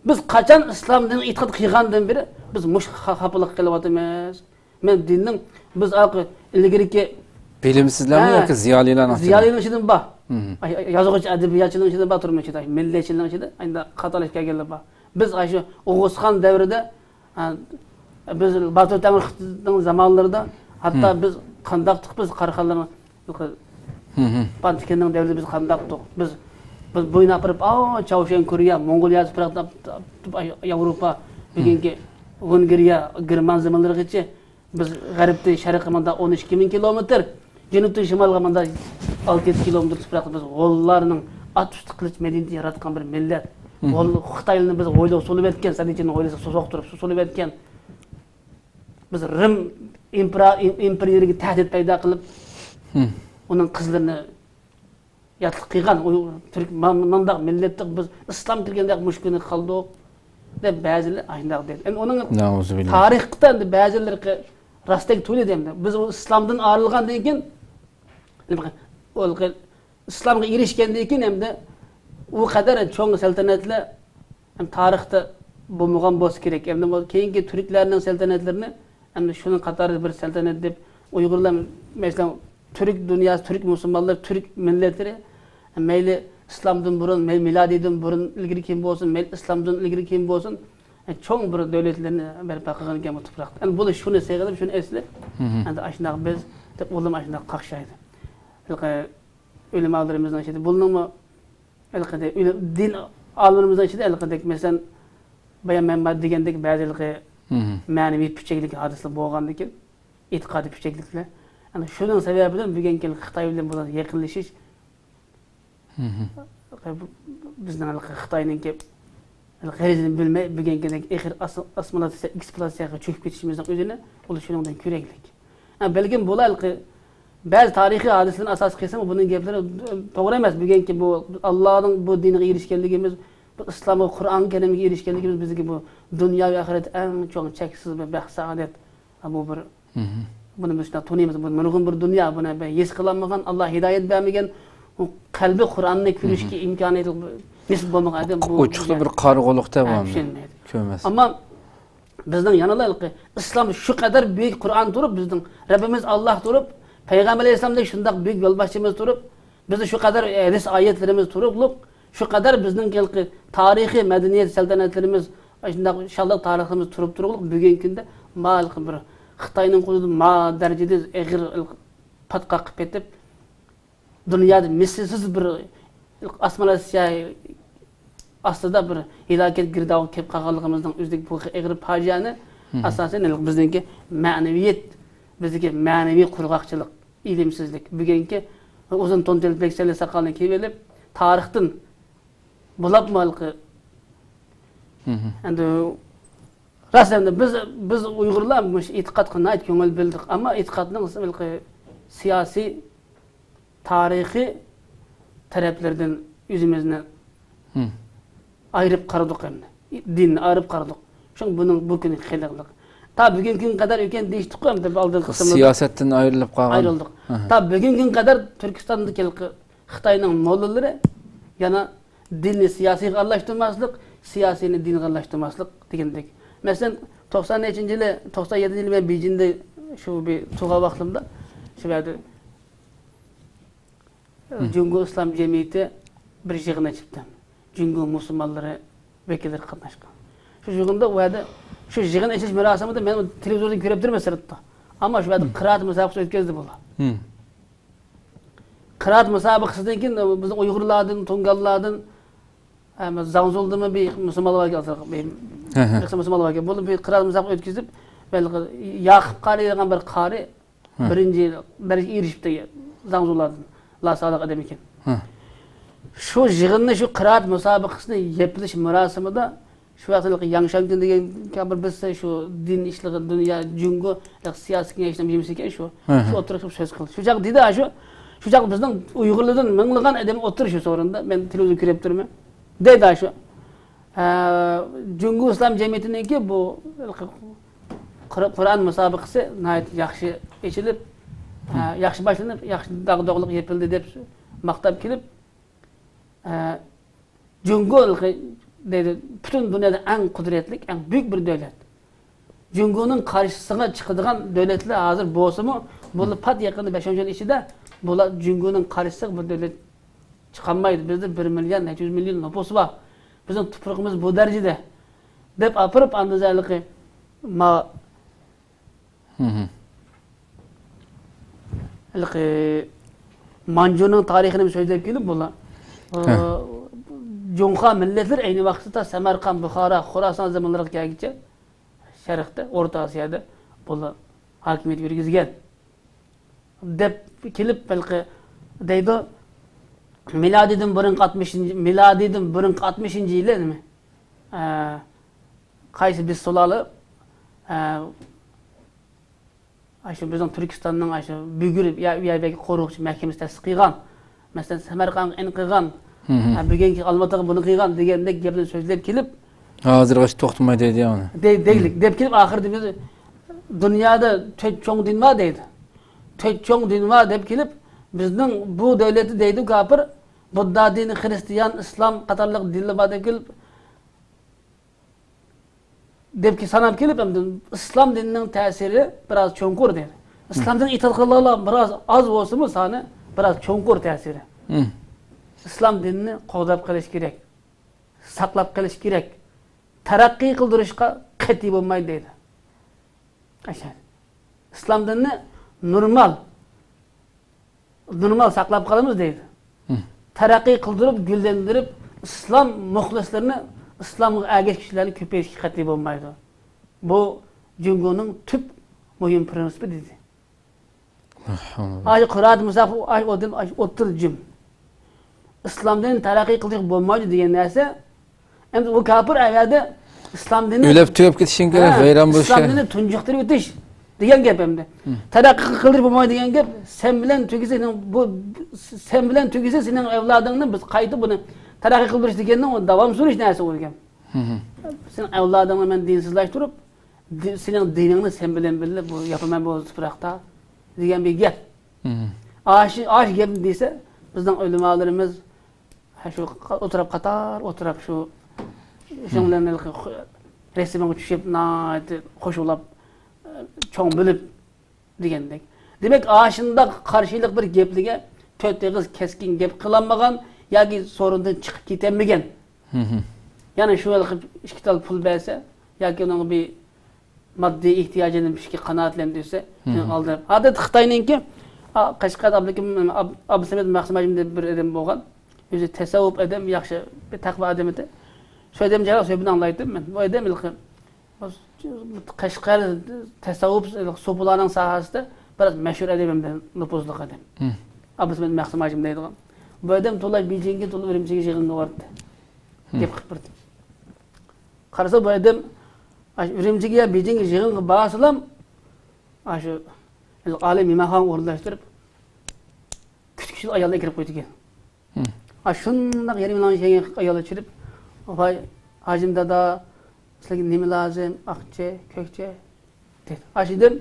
بىز قاچان ئىسلام دىنىغا ئېتىقاد قىلغاندىن بېرى بىز مۇشۇ خا-، خاپىلىققا قېلىۋاتىمىز. مەن دىننىڭ، بىز ئىلگىرىكى بىلىمسىزلەرمۇ ياكى زىيالىيلارنىڭ ئىچىدىمۇ؟ زىيالىيلارنىڭ ئىچىدىمۇ بار. ئاي، ئاي، يازغۇچى، ئەدەبىياتچىنىڭ ئىچىدە بار، تۈرمە ئىچىدە، مىللەتچىنىڭ ئىچىدە، ئەمدى خاتالىشىپ كەلگەنلەر بار. بىز ئاشۇ ئوغۇزخان دەۋرىدە ھە، بىز باتۇر تەڭرىخاننىڭ زامانلىرىدا ھەتتا بىز قانداقتۇق، بىز قاراخانلارنىڭ پانتىكىننىڭ دەۋرىدە بىز قانداقتۇق؟ بىز، بىز بويناپ بېرىپ، ئاۋۇ چاۋشيەن كورېيە، موڭغۇلىيە تۇپراقلار، ياۋروپا، بۈگۈنكى ۋېنگرىيە، گېرمان زېمىنلىرىغىچە بىز غەربتىن شەرققە مۇنداق ئون ئىككى مىڭ كىلومېتىر، جەنۇبتىن شىمالغا مۇنداق ئالتە يەتتە كىلومېتىر تۇپراقتا بىز غوللارنىڭ ئات ئۈستى قىلىچ مەدەنىيىتى ياراتقان بىر مىللەت. غول خىتايلىرىنى بىز ھويلىغا سولىۋەتكەن، سەددىچىننىڭ ھويلىسىغا سوزۇق تۇرۇپ سولىۋەتكەن. بىز رىم ئىمپېرا-، ئىم-، ئىمپېرىيىسىگە تەھدىت پەيدا قىلىپ، ئۇنىڭ قىزلىرىنى ياتلىق قىلغان ئۇيغۇر، تۈرك، ما-، مۇنداق مىللەتتە بىز ئىسلام كىرگەندە مۇشۇ كۈنگە قالدۇق، دەپ بەزىلەر ئاشۇنداق دەيدۇ. ئەمدى ئۇنىڭ نەئۇزۇبىللا. تارىختا ئەمدى بەزىلىرى قى-، راستەك تۇيۇلدى ئەمدى. بىز ئۇ ئىسلامدىن ئايرىلغاندىن كېيىن، ئۇ قى-، ئىسلامغا ئېرىشكەندىن كېيىن ئەمدى ئۇ قەدەر چوڭ سەلتەنەتلەر ھەم تارىختا بولمىغان بولسا كېرەك. ئەمدى بۇ كېيىنكى تۈركلەرنىڭ سەلتەنەتلىرىنى ئەمدى شۇنىڭ قاتارىدا بىر سەلتەنەت دەپ ئۇيغۇرلار، مەسىلەن، تۈرك دۇنياسى، تۈرك مۇسۇلمانلار، تۈرك مىللەتلىرى مەيلى ئىسلامدىن بۇرۇن، مەيلى مىلادىيدىن بۇرۇن ئىلگىرى كېيىن بولسۇن، مەيلى ئىسلامدىن ئىلگىرى كېيىن بولسۇن، چوڭ بىر دۆلەتلەرنى بەرپا قىلغان ئىكەن بۇ تۇپراقتا. ئەمدى بۇلار شۇنى سېغىنىپ، شۇنى ئەسلەپ، ئەمدى ئاشۇنداق بىز دەپ ئۇلارمۇ ئاشۇنداق قاقشايدۇ. ھېلىقى ئۆلىمالىرىمىزنىڭ ئىچىدە بۇلارنىڭمۇ ھېلىقىدەك، ئۆلە-، دىن ئالىملىرىمىزنىڭ ئىچىدە ھېلىقىدەك، مەسىلەن، بايا مەن دېگەندەك بەزى ھېلىقى مەنىۋى پۈچەكلىك ھادىسىلەر بولغاندىكىن، ئېتىقادىي پۈچەكلىكلەر. ئەنە شۇنىڭ سەۋەبىدىن بۈگۈنكى خىتاي بىلەن بولغان يېقىنلىشىش، بىزنىڭ ھېلىقى خىتاينىڭكى غەرىزىنى بىلمەي، بۈگۈنكىدەك ئېغىر ئاس-، ئاسسىمىلياتسىيە، ئېكسپلۇئاتاتسىيەگە چۆكۈپ كېتىشىمىزنىڭ ئۆزىنى، ئۇلار شۇنىڭدىن كۆرەكلىك. ھە، بەلكىم بۇلار ھېلىقى بەزى تارىخىي ھادىسىلەرنى ئاساس قىلسىمۇ، بۇنىڭ گەپلىرى توغرا ئەمەس. بۈگۈنكى بۇ ئاللانىڭ بۇ دىنىگە ئېرىشكەنلىكىمىز، بۇ ئىسلامغا، قۇرئان كەرىمگە ئېرىشكەنلىكىمىز بىزگە بۇ دۇنيا ۋە ئاخىرەتتە ئەڭ چوڭ، چەكسىز بىر بەخت، سائادەت. ھە، بۇ بىر، بۇنى بىز شۇنداق تونۇيمىز. بۇ نۇرغۇن بىر دۇنيا، بۇنى بىر ھېس قىلالمىغان، ئاللا ھىدايەت بەرمىگەن، ئۇ قەلبى قۇرئاننى كۆرۈشكە ئىمكانىيەت نېسىپ بولمىغان ئادەم بۇ ئوچۇقتا دۇنيا بىر قارىغۇلۇق دەپ ھە، بولمايدۇ. چۈشەنمەيدۇ. كۆرمەس. ئەمما بىزنىڭ يەنىلا ھېلىقى ئىسلام شۇ قەدەر بۈيۈك، قۇرئان تۇرۇپ، بىزنىڭ رەببىمىز ئاللا تۇرۇپ، پەيغەمبەر ئەلەيھىسسالامدەك شۇنداق بۈيۈك يولباشچىمىز تۇرۇپ، بىزنىڭ شۇ قەدەر ھەدىس ئايەتلىرىمىز تۇرۇقلۇق، شۇ قەدەر بىزنىڭ ھېلىقى تارىخىي مەدەنىيەت سەلتەنەتلىرىمىز، شۇنداق شانلىق تارىخىمىز تۇرۇپ تۇرۇقلۇق، بۈگۈنكى كۈندە ما ھېلىقى بىر خىتاينىڭ قولىدا ما دەرىجىدە ئېغىر پاتقاق قىلىپ كېتىپ، دۇنيادا مىسلىسىز بىر ئاسسىمىلياتسىيە ئاستىدا بىر ھالاكەت گىردابىغا كېلىپ قالغانلىقىمىزنىڭ ئۆزىدىكى بۇ ئېغىر پاجىئەنى ئاساسەن ھېلىقى بىزنىڭكى مەنىۋىيەت، بىزدىكى مەنىۋى قۇرغاقچىلىق، ئىلىمسىزلىك. بۈگۈنكى ئۇزۇن تونتەللىك، بەكسەللىك ساقالنى كىيىۋېلىپ، تارىختىن بولۇپمۇ ھېلىقى ئەمدى راست، ئەمدى بىز، بىز ئۇيغۇرلار مۇشۇ ئېتىقادقا ناھايىتى كۆڭۈل بۆلدۇق، ئەمما ئېتىقادنىڭ ھېلىقى سىياسىي، تارىخىي تەرەپلىرىدىن ئۆزىمىزنى ئايرىپ قارىدۇق ئەمدى. دىننى ئايرىپ قارىدۇق. شۇڭا بۇنىڭ بۇ كۈنى خېلىقلىق. تا بۈگۈنكى كۈنگە قەدەر ئۆكەن دېيىشتۇققۇ ئەمدى ئالدىنقى قىسىملاردا. سىياسەتتىن ئايرىلىپ قالغان. ئايرىلدۇق. ئاھا. تا بۈگۈنكى كۈنگە قەدەر تۈركىستاندىكى خىتاينىڭ موللىلىرى يەنە دىننى سىياسىيغا ئارىلاشتۇرماسلىق، سىياسىينى دىنغا ئارىلاشتۇرماسلىق دېگەندەك. مەسىلەن، توقسان نەچچىنچى يىلى، توقسان يەتتىنچى يىلى مەن بېيجىڭدا شۇ بىر تۇرغان ۋاقتىمدا شۇ يەردە جۇڭگو ئىسلام جەمئىيىتى بىر يىغىن ئېچىپتۇ. جۇڭگو مۇسۇلمانلىرى ۋەكىللىرى قاتناشقان. شۇ يىغىندا ئۇ يەردە شۇ يىغىن ئېچىلىش مۇراسىمىدا مەن تېلېۋىزوردىن كۆرۈپ تۇرىمەن سىرتتا. ئەمما شۇ يەردە قىرائەت مۇسابىقىسى ئۆتكۈزدى بۇلار. قىرائەت مۇسابىقىسىدىن كېيىن بىزنىڭ ئۇيغۇرلاردىن، تۇڭگانلاردىن، ھە، زاڭزۇلدىنمۇ بىر مۇسۇلمانلار باركەن، بىر، ھە، ھە، قىسىم مۇسۇلمانلار باركەن. بۇلار بىر قىرائەت مۇسابىقىسى ئۆتكۈزۈپ، ياقۇپ قارى دېگەن بىر قارى، ھە، بىرىنچى دەرىجىگە ئېرىشىپتۇ، زاڭزۇلاردىن. لا سادىق ئادەم ئىكەن. ھە. شۇ يىغىننى، شۇ قىرائەت مۇسابىقىسىنى يېپىلىش مۇراسىمىدا شۇ ۋاقىتتا ياڭ شاڭگۈن دېگەن بىر بىرسى شۇ دىن ئىشلىرى، دۇنيا، جۇڭگو سىياسىي كېڭەشنىڭ جىمىسى ئىكەن شۇ. ھە، ھە. شۇ ئوتتۇرىغا چىقىپ سۆز قىلدى. شۇ چاغ دېدى شۇ، شۇ چاغ بىزنىڭ ئۇيغۇرلاردىن مىڭلىغان ئادەم ئولتۇر شۇ سورۇندا. مەن تېلېۋىزور كۆرۈپ تۇرىمەن. دەيدۇ شۇ. ھە، جۇڭگو ئىسلام جەمئىيىتىنىڭكى بۇ قۇر-، قۇرئان مۇسابىقىسى ناھايىتى ياخشى ئېچىلىپ، ھە، ياخشى باشلىنىپ، ياخشى داغدۇغىلىق يېپىلدى دەپ ماختاپ كېلىپ، ھە، جۇڭگو دەيدۇ، پۈتۈن دۇنيادا ئەڭ قۇدرەتلىك، ئەڭ بۈيۈك بىر دۆلەت. جۇڭگونىڭ قارشىسىغا چىقىدىغان دۆلەتلەر ھازىر بولسىمۇ، بۇلار پات يېقىندا بەش-ئون يىل ئىچىدە بۇلار جۇڭگونىڭ قارشىسىغا بىر دۆلەت چىقالمايدۇ. بىزدە بىر مىليار نەچچە يۈز مىليون نوپۇس بار. بىزنىڭ تۇپرىقىمىز بۇ دەرىجىدە، دەپ ئاپىرىپ، ئاندىن ھېلىقى ما-، ھېلىقى مانجۇنىڭ تارىخىنى سۆزلەپ كېلىپ بۇلار، ھە، جۇڭخۇا مىللەتلىرى ئەينى ۋاقىتتا سەمەرقەنت، بۇخارا، خوراسان زېمىنلىرىغا كەلگۈچە شەرقتە، ئورتا ئاسىيادا بۇلار ھاكىمىيەت يۈرگۈزگەن دەپ كېلىپ، ھېلىقى دەيدۇ، مىلادىدىن بۇرۇنقى ئاتمىشىنچى، مىلادىدىن بۇرۇنقى ئاتمىشىنچى يىلى نېمە؟ ئە، قايسى بىز سۇلالە، ئە، ئاشۇ بىزنىڭ تۈركىستاننىڭ ئاشۇ بۈگۈر يا-، يەردىكى قورۇقچى مەھكىمىسى تەسىس قىلغان، مەسىلەن، سەمەرقەنتقا ئېنىق قىلغان، ھە، بۈگۈنكى ئالماتىغا بۇنى قىلغان دېگەندەك گەپنى سۆزلەپ كېلىپ، ھازىرغىچە توختىماي دەيدۇ يەنە. دەي-، دەيلىك، دەپ كېلىپ، ئاخىرىدا بىز دۇنيادا تۆت چوڭ دىن بار دەيدۇ. تۆت چوڭ دىن بار دەپ كېلىپ، بىزنىڭ بۇ دۆلەتتە دەيدۇ كاپىر، بۇددا دىنى، خىرىستىيان، ئىسلام قاتارلىق دىنلار بار دەپ كېلىپ، دەپ ساناپ كېلىپ، ئەمدى ئىسلام دىنىنىڭ تەسىرى بىراز چوڭقۇر دەيدۇ. ئىسلام دىنىغا ئېتىقاد قىلغانلار بىراز ئاز بولسىمۇ سانى، بىراز چوڭقۇر تەسىرى. ئىسلام دىنىنى قوغداپ قېلىش كېرەك، ساقلاپ قېلىش كېرەك، تەرەققىي قىلدۇرۇشقا قەتئىي بولمايدۇ دەيدۇ. ئىسلام دىنىنى نورمال نورمال ساقلاپ قالىمىز دەيدۇ. تەرەققىي قىلدۇرۇپ، گۈللەندۈرۈپ، ئىسلام مۇخلىسلىرىنى، ئىسلامغا ئەگەشكۈچىلەرنى كۆپەيتىشكە قەتئىي بولمايدۇ. بۇ جۇڭگونىڭ تۈپ مۇھىم پرىنسىپى دېدى. ئاي قۇرئان مۇساپى، ئاي ئودىم، ئاي ئوتتۇرا جۈم. ئىسلام دىنى تەرەققىي قىلدۇرۇپ بولمايدۇ دېگەن نەرسە ئەمدى ئۇ كاپىر ئەۋەدە ئىسلام دىنى ئۆلۈپ تۈگەپ كېتىشىڭ كېرەك، ھە، ۋەيران بولۇش ئىسلام كېرەك. دىنى تۇنجۇقتۇرۇپ ئۆتۈش دېگەن گەپ ئەمدى. تەرەققىي قىلدۇرۇپ بولمايدۇ دېگەن گەپ، سەن بىلەن تۈگىسە سېنىڭ بۇ، سەن بىلەن تۈگىسە سېنىڭ ئەۋلادىڭنى بىز قايتا بۇنى تەرەققىي قىلدۇرۇش دېگەننىڭ ئۇ داۋام سۈرۈش نەرسە ئۇ دېگەن. سېنىڭ ئەۋلادىڭنى مەن دىنسىزلاشتۇرۇپ، دى-، سېنىڭ دىنىڭنى سەن بىلەن بىللە بۇ ياپىمەن بۇ تۇپراقتا دېگەن بىر گەپ. ئاشۇ، ئاشۇ گەپنى دېسە، بىزنىڭ ئۆلىمالىرىمىز، ھە، شۇ ئولتۇراپ قاتار، ئولتۇراپ شۇ، شۇنىڭ بىلەن ھېلىقى خۇ-، رەسىمىگە چۈشۈپ، ناھايىتى خۇشۇلاپ، چوڭ بىلىپ دېگەندەك. دېمەك، ئاشۇنداق قارشىلىق بىر گەپلىگە تۆت ئېغىز كەسكىن گەپ قىلالمىغان ياكى سورۇندىن چىقىپ كېتەلمىگەن. يەنى شۇ ھېلىقى ئىككى تال پۇل بەرسە ياكى ئۇنىڭغا بىر ماددىي ئېھتىياجىنى بىر شەيگە قانائەتلەندۈرسە، سېنى ئالدىراپ. ئادەتتە خىتاينىڭكى، ئا، قەشقەردە ئابلىكىم، ئاب-، ئابدۇسەمەت مەخسۇم ھاجىم دەپ بىر ئادەم بولغان. ئۆزى تەسەۋۋۇپ ئادەم، ياخشى بىر تەقۋا ئادەم ئىدى. شۇ ئادەم جايىغا سۆھبىتىنى ئاڭلايتتىم مەن. بۇ ئادەم ھېلىقى قەشقەر تەسەۋۋۇپ، ھېلىقى سوپىلارنىڭ ساھەسىدە بىراز مەشھۇر ئادەم ئەمدى، نوپۇزلۇق ئادەم. ئابدۇسەمەت مەخسۇم ھاجىم دەيدىغان. بۇ ئادەم تولا بېيجىڭگە، تولا ئۈرۈمچىگە يىغىنغا باردى. گەپ قىلىپ بىردىن. قارىسا بۇ ئادەم ئاشۇ ئۈرۈمچىگە يا بېيجىڭگە يىغىنغا بارسىلام، ئاشۇ ئالىي مېھمانخانىغا ئورۇنلاشتۇرۇپ، كۈتكۈچىلىك ئاياللار كىرىپ قويىدىكەن. ھە. ئاشۇنداق يېرىم يالىڭاچ كىيگەن ئاياللار چىقىپ، ۋاي ھاجىم دادا، سىلەرگە نېمە لازىم؟ ئاقچە، كۆكچە؟ دېدى. ئاشۇ دېدىم،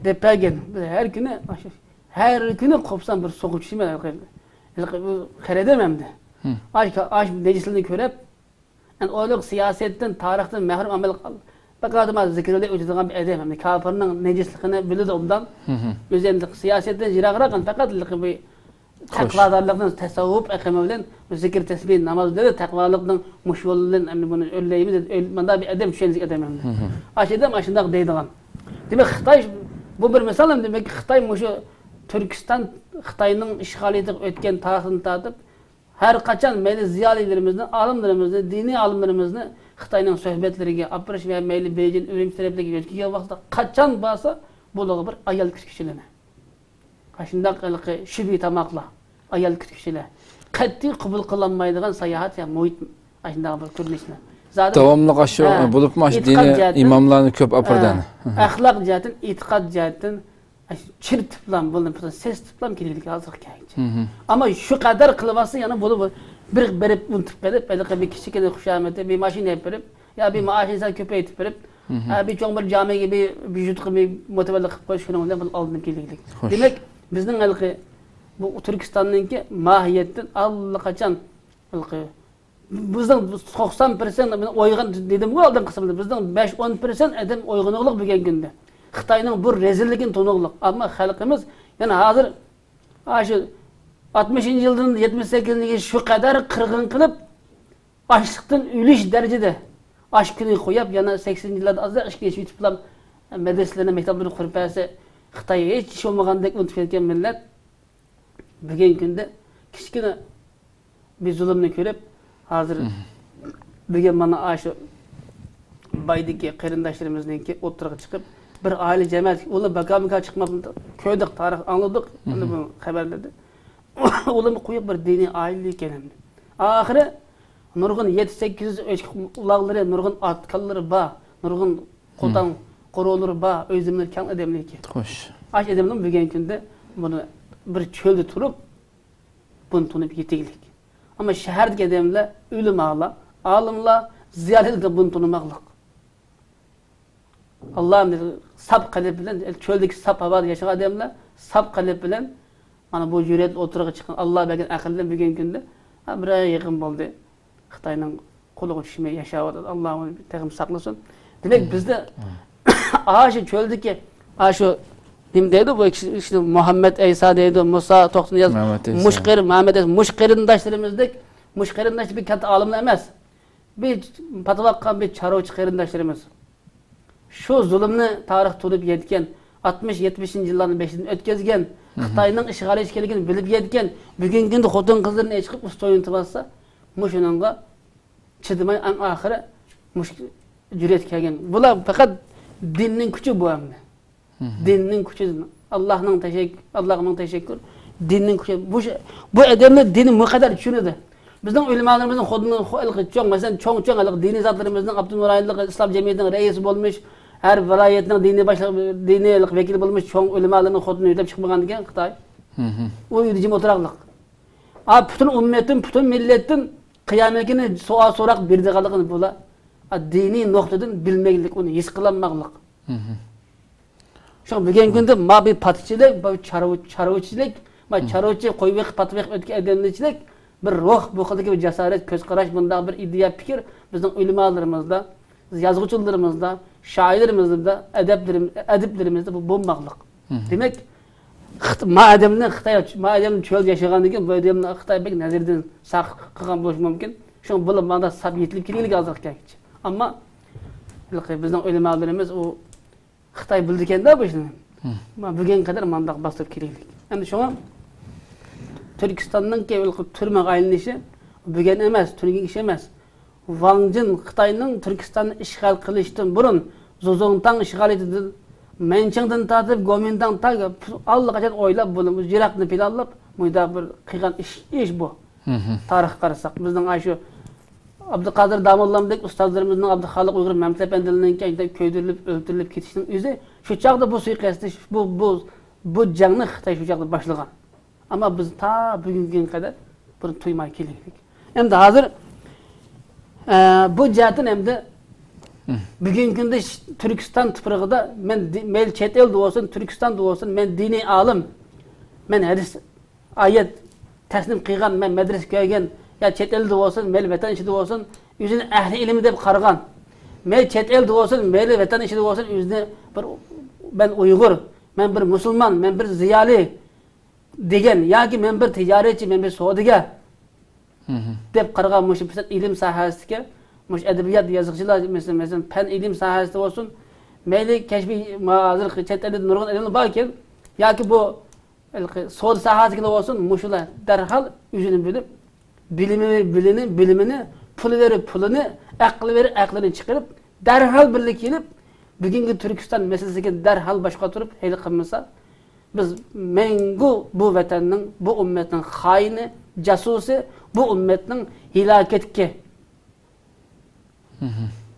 دەپ بەرگەن. بىز ھەر كۈنى، ھەر كۈنى قوپسام بىر سوغۇق چۈشىمەن. ھېلىقى، ھېلىقى بۇ قېرىدىم ئەمدى. ھە. ئاش، ئاش نەجىسلىرىنى كۆرۈپ، ئەنە ئۇلۇغ سىياسەتتىن، تارىختىن مەھرۇم ئەمەل قىل-، پەقەت ما زىكىرلەپ ئۆتىدىغان بىر ئادەم ئەمدى. كاپىرنىڭ نەجىسلىقىنى بىلىدۇ ئوبدان. ھە، ھە. ئۆزى ئەمدى سىياسەتتىن يىراقراق، ئەمدى پەقەت ھېلىقى بۇ خوش. تەقۋادارلىقنىڭ تەسەۋۋۇپ ئېقىمى بىلەن زىكىر، تەسبىھ، ناماز بىلەن تەقۋالىقنىڭ مۇشۇ يولى بىلەن ئەمدى بۇنى ئۆرلەيمىز، ئۆل-، مۇنداق بىر ئادەم چۈشەنچىلىك ئادەم ئەمدى. ھە، ھە. ئاشۇ ئادەم ئاشۇنداق دەيدىغان. دېمەك، خىتاي، بۇ بىر مىسال ئەمدى، دېمەك، خىتاي مۇشۇ تۈركىستان خىتاينىڭ ئىشغالىيىتىگە ئۆتكەن تارىختىن تارتىپ، ھەر قاچان مەيلى زىيالىيلىرىمىزنى، ئالىملىرىمىزنى، دىنىي ئالىملىرىمىزنى خىتاينىڭ سۆھبەتلىرىگە ئاپىرىش ۋە مەيلى بېيجىڭ، ئۈرۈمچى تەرەپلىرىگە يۆتكىگەن ۋاقىتتا، قاچان بارسا، بۇلارغا بىر ئايال كۈتكۈچىلىنى، ئاشۇنداق ھېلىقى شۈبھە تاماقلار، ئايال كۈتكۈچىلەر، قەتئىي قوبۇل قىلالمايدىغان ساياھەت يا مۇھىت، ئاشۇنداق بىر كۆرۈنۈشلەر. زادى داۋاملىق ئاشۇ، ھە، بولۇپمۇ ئاشۇ ئېتىقاد دىنىي جەھەتتىن، ئىماملارنى كۆپ ئاپىرىدۇ ھە، ئەنە. ھە. ئەخلاق جەھەتتىن، ئېتىقاد جەھەتتىن، ئاشۇ چىرتىپلام، بۇنى سېسىتىپلام كېلىدىكەن ھازىرقى كەينىچە. ھە، ھە. ئەمما شۇ قەدەر قىلىۋاتسا، يەنە بۇنى بىر بېرىپ ئۇنتۇپ قېلىپ، ھېلىقى بىر كىچىككىنە خۇشامەتى، بىر ماشىنا ئېلىپ بېرىپ، يا بىر مائاشىنى سەل كۆپەيتىپ بېرىپ، ھە، بىر چوڭ بىر جامىگە بىر، بىر يۇرتقا بىر مۇتەۋەللە قىلىپ قويۇش، شۇنىڭ بىلەن بۇ ئالدىنىپ كېلىگلىك. خوش. دېمەك، بىزنىڭ ھېلىقى بۇ تۈركىستاننىڭكى ماھىيەتتىن ئاللىقاچان ھېلىقى بىزنىڭ توقسان پىرسەنت، مەن ئويغان دېدىمغۇ ئالدىنقى قىسىمدا، بىزنىڭ بەش ئون پىرسەنت ئادەم ئويغىنىقلىق بۈگۈنكى كۈندە. خىتاينىڭ بۇ رەزىللىكىنى تونۇقلۇق. ئەمما خەلقىمىز يەنە ھازىر ئاشۇ ئاتمىشىنچى يىلدىن يەتمىش سەككىزىنچى يىلگە شۇ قەدەر قىرغىن قىلىپ، ئاچلىقتىن ئۆلۈش دەرىجىدە ئاش كۈنى قويۇپ، يەنە سەكسىنىنچى يىللاردا ئازراق ئىشقا ئېشىپ يېتىپلا مەدرىسىلەرنى، مەكتەپلەرنى قۇرۇپ بەرسە، خىتاي ھېچ ئىش بولمىغاندەك ئۇنتۇپ كەتكەن مىللەت بۈگۈنكى كۈندە كىچىككىنە بىر زۇلۇمنى كۆرۈپ، ھازىر بۈگۈن مانا ئاشۇ بايدىكى قېرىنداشلىرىمىزنىڭكى ئوتتۇرىغا چىقىپ، بىر ئائىلە جەمەت، ئۇلار باكا-مۇكا چىقماپتۇ، كۆردۇق، تارىخ ئاڭلىدۇق، ئەمدى بۇ خەۋەرلەردە. ئۇلارمۇ قويۇق بىر دىنىي ئائىلە ئىكەن ئەمدى. ئاخىرى نۇرغۇن يەتتە سەككىز يۈز ئۆچكە ئۇلاغلىرى، نۇرغۇن ئات-كالىلىرى بار، نۇرغۇن قوتان قورۇلىرى بار، ئۆي زېمىنلىرى كەڭ ئادەملەركەن. خوش. ئاش ئادەملەر بۈگۈنكى كۈندە بۇنى بىر چۆلدە تۇرۇپ، بۇنى تونۇپ يېتىگلىك. ئەمما شەھەردىكى ئادەملەر، ئۆلىمالار، ئالىملار، زىيالىيلار بۇنى تونۇماقلىق. ئاللا ساپ قەلب بىلەن، چۆلدىكى ساپ ھاۋادا ياشىغان ئادەملەر ساپ قەلب بىلەن، مانا بۇ جۈرئەت ئوتتۇرىغا چىققان، ئاللا بەرگەن ئەقىل بىلەن بۈگۈنكى كۈندە، ھە، بىر ئاي يېقىن بولدى. خىتاينىڭ قولىغا چۈشمەي ياشاۋاتىدۇ. ئاللا ئۇنى تېخىمۇ ساقلىسۇن. دېمەك، بىزدە ئاشۇ چۆلدىكى، ئاشۇ نېمە دەيدۇ، بۇ كىشى، كىشىنى مۇھەممەد ئەيسا دەيدۇ، مۇسا توختىنىياز، مۇھەممەد ئەيسا. مۇشۇ قېرىن-، مۇھەممەد ئەيسا، مۇشۇ قېرىنداشلىرىمىزدەك، مۇشۇ قېرىنداش بىر كاتتا ئالىملار ئەمەس. بىر پاتىۋاتقان بىر چارۋىچى قېرىنداشلىرىمىز. شۇ زۇلۇمنى تارىخ تونۇپ يەتكەن، ئاتمىش، يەتمىشىنچى يىللارنى بېشىدىن ئۆتكۈزگەن، خىتاينىڭ ئىشغالىيەتچى ئىكەنلىكىنى بىلىپ يەتكەن، بۈگۈنكى كۈندە خوتۇن-قىزلىرىنى ئېچىقىپ ئۇستا ئوينىتىۋاتسا، مۇشۇنىڭغا چىدىماي، ئەڭ ئاخىرى مۇشۇ جۈرئەتكە كەلگەن. بۇلار پەقەت دىننىڭ كۈچى بۇ ئەمدى. دىننىڭ كۈچى، ئاللاھنىڭ تەشەك-، ئاللاھقا مىڭ تەشەككۇر. دىننىڭ كۈچى. بۇ، بۇ ئادەملەر دىننى مۇ قەدەر چۈشىنىدۇ. بىزنىڭ ئۆلىمالىرىمىزنىڭ خۇدىنىڭ خۇ-، ھېلىقى چوڭ، مەسىلەن، چوڭ، چوڭ ھېلىقى دىنىي زاتلىرىمىزنىڭ ئاپتونوم رايونلۇق ئىسلام جەمئىيىتىنىڭ رەئىسى بولمىش، ھەر ۋىلايەتنىڭ دىنىي باشلىق، دىنىي ھېلىقى ۋەكىلى بولمىش چوڭ ئۆلىمالىرىنىڭ خوتۇنى يۆتەپ چىقمىغان ئىكەن خىتاي. ئۇ ئۆيدە جىم ئولتۇراقلىق. ئا، پۈتۈن ئۈممەتتىن، پۈتۈن مىللەتتىن قىيامەت كۈنى سوئال سوراق بېرىدىغانلىقىنى بۇلار، ئا، دىنىي نۇقتىدىن بىلمەيلىك، ئۇنى ھېس قىلالماقلىق. شۇڭا بۈگۈنكى كۈندە ما بىر پاتىچىلىك، ما چارۋا-، چارۋىچىلىك، ما چارۋىچى قوي بېقىپ، پات بېقىپ ئۆتكەن ئادەملىرچىلىك، بىر روھ، بۇ خىلدىكى بىر جاسارەت، كۆز قاراش، بۇنداق بىر ئىدىيە، پىكىر بىزنىڭ ئۆلىمالىرىمىزدا، يازغۇچىلىرىمىزدا، شائىرلىرىمىزدا، ئەدەپلىرىم-، ئەدىبلىرىمىزدا بۇ بولماقلىق. دېمەك، خىت-، ما ئادەمنى خىتاي، ما ئادەم چۆلدە ياشىغاندىن كېيىن بۇ ئادەمنى خىتاي بەك نەزىرىدىن ساق قىلغان بولۇشى مۇمكىن. شۇڭا بۇلار مانا ساپ يېتىلىپ كېلىگلىك ھازىرغا كەلگۈچە. ئەمما ھېلىقى بىزنىڭ ئۆلىمالىرىمىز ئۇ خىتاي بىلىدىكەن-دە بۇ ئىشنى. ما بۈگۈنگە قەدەر مانداق باستۇرۇپ كېلىگلىك. ئەمدى شۇڭا تۈركىستاننىڭكى ھېلىقى تۈرمىگە ئايلىنىشى بۈگۈن ئەمەس، تۈنۈگۈن ئىش ئەمەس. ۋاڭ جىن خىتاينىڭ تۈركىستاننى ئىشغال قىلىشتىن بۇرۇن، زۇزۇڭتاڭ ئىشغالىيىتىدىن، مەنچىڭدىن تارتىپ گومىنداڭ تا-، ئاللىقاچان ئويلاپ، بۇنى يىراقنى پىلانلاپ، مۇنداق بىر قىلغان ئىش، ئىش بۇ. تارىخقا قارىساق، بىزنىڭ ئاشۇ ئابدۇقادىر داموللامدەك ئۇستازلىرىمىزنىڭ، ئابدۇخالىق ئۇيغۇر، مەمتىپ ئەپەندىلەرنىڭكى ئەينىدە كۆيدۈرۈلۈپ، ئۆلتۈرۈلۈپ كېتىشىنىڭ ئۆزى شۇ چاغدا بۇ سۇيىقەستنى، بۇ، بۇ، بۇ جەڭنى خىتاي شۇ چاغدا باشلىغان. ئەمما بىز تا بۈگۈنگە قەدەر بۇنى تۇيماي كېلىۋاتىدۇق. ئەمدى ھازىر، ئە، بۇ جەھەتتىن ئەمدى بۈگۈنكى كۈندە ش-، تۈركىستان تۇپرىقىدا مەن دى-، مەيلى چەت ئەلدە بولسۇن، تۈركىستاندا بولسۇن، مەن دىنىي ئالىم، مەن ھەدىس ئايەت تەسنىپ قىلغان، مەن مەدرىسە كۆرگەن، يا چەت ئەلدە بولسۇن، مەيلى ۋەتەن ئىچىدە بولسۇن، ئۆزىنى ئەھلى ئىلىم دەپ قارىغان، مەيلى چەت ئەلدە بولسۇن، مەيلى ۋەتەن ئىچىدە بولسۇن، ئۆزىنى بىر، مەن ئۇيغۇر، مەن بىر مۇسۇلمان، مەن بىر زىيالىي دېگەن، ياكى مەن بىر تىجارەتچى، مەن بىر سودىگەر دەپ قارىغان مۇشۇ پىسات ئىلىم ساھەسىدىكى مۇشۇ ئەدەبىيات يازغۇچىلار، مەسىلەن، مەسىلەن، پەن ئىلىم ساھەسىدە بولسۇن، مەيلى كەسپىي، ما-، ھازىرقى چەت ئەلدە نۇرغۇن ئىلىم باركەن، ياكى بۇ ھېلىقى سودا ساھەسىدىكىلەر بولسۇن، مۇشۇلار دەرھال ئۆزىنى بىلىپ، بىلىمى، بىلىنى، بىلىمىنى، پۇل بېرىپ پۇلىنى، ئەقىل بېرىپ ئەقلىنى چىقىرىپ، دەرھال بىرلىككە كېلىپ، بۈگۈنكى تۈركىستان مەسىلىسىگە دەرھال باش قاتۇرۇپ ھەل قىلمىسا، بىز مەڭگۈ بۇ ۋەتەننىڭ، بۇ ئۈممەتنىڭ خائىنى، جاسۇسى، بۇ ئۈممەتنىڭ ھالاكەتكە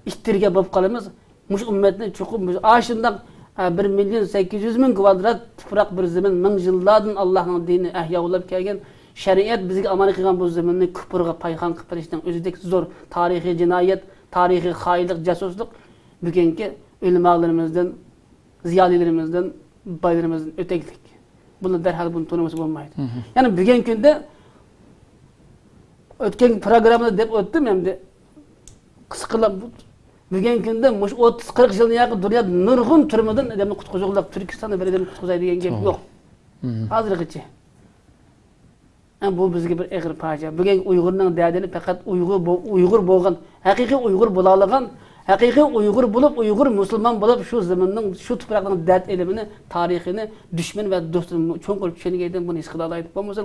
ئىتتىرگەن بولۇپ قالىمىز. مۇشۇ ئۈممەتنى چوقۇم، ئاشۇنداق، ئە، بىر مىليون سەككىز يۈز مىڭ كۋادرات تۇپراق، بىر زېمىن، مىڭ يىللاردىن ئاللاھنىڭ دىنى ئەھيا بولۇپ كەلگەن، شەرىئەت بىزگە ئامانەت قىلغان بۇ زېمىننى كۇپۇرغا پايخان قىلىپ بېرىشنىڭ ئۆزىدەك زور تارىخىي جىنايەت، تارىخىي خائىنلىق، جاسۇسلۇق بۈگۈنكى ئۆلىمالىرىمىزدىن، زىيالىيلىرىمىزدىن، بايلىرىمىزدىن ئۆتەكلىك. بۇنى دەرھال بۇنى تونۇمىسا بولمايدۇ. يەنى بۈگۈنكى كۈندە ئۆتكەن پروگراممىدا دەپ ئۆتتۈم ئەمدى. قىسقىلاپ، بۈگۈنكى كۈندە مۇشۇ ئوتتۇز قىرىق يىلدىن ياقى دۇنيادا نۇرغۇن تۈرمىدىن ئادەمنى قۇتقۇزۇۋالدى. تۈركىستاندا بىر ئادەمنى قۇتقۇزاي دېگەن گەپ يوق. ھازىرغىچە. ھە، بۇ بىزگە بىر ئېغىر پاجىئە. بۈگۈنكى ئۇيغۇرنىڭ دەردىنى پەقەت ئۇيغۇر بو-، ئۇيغۇر بولغان، ھەقىقىي ئۇيغۇر بولالىغان، ھەقىقىي ئۇيغۇر بولۇپ، ئۇيغۇر مۇسۇلمان بولۇپ، شۇ زېمىننىڭ، شۇ تۇپراقنىڭ دەرد ئېلىمىنى، تارىخىنى دۈشمەن ۋە دوستى چوڭقۇر چۈشەنگەندىن بۇنى ھېس قىلالايدۇ. بولمىسا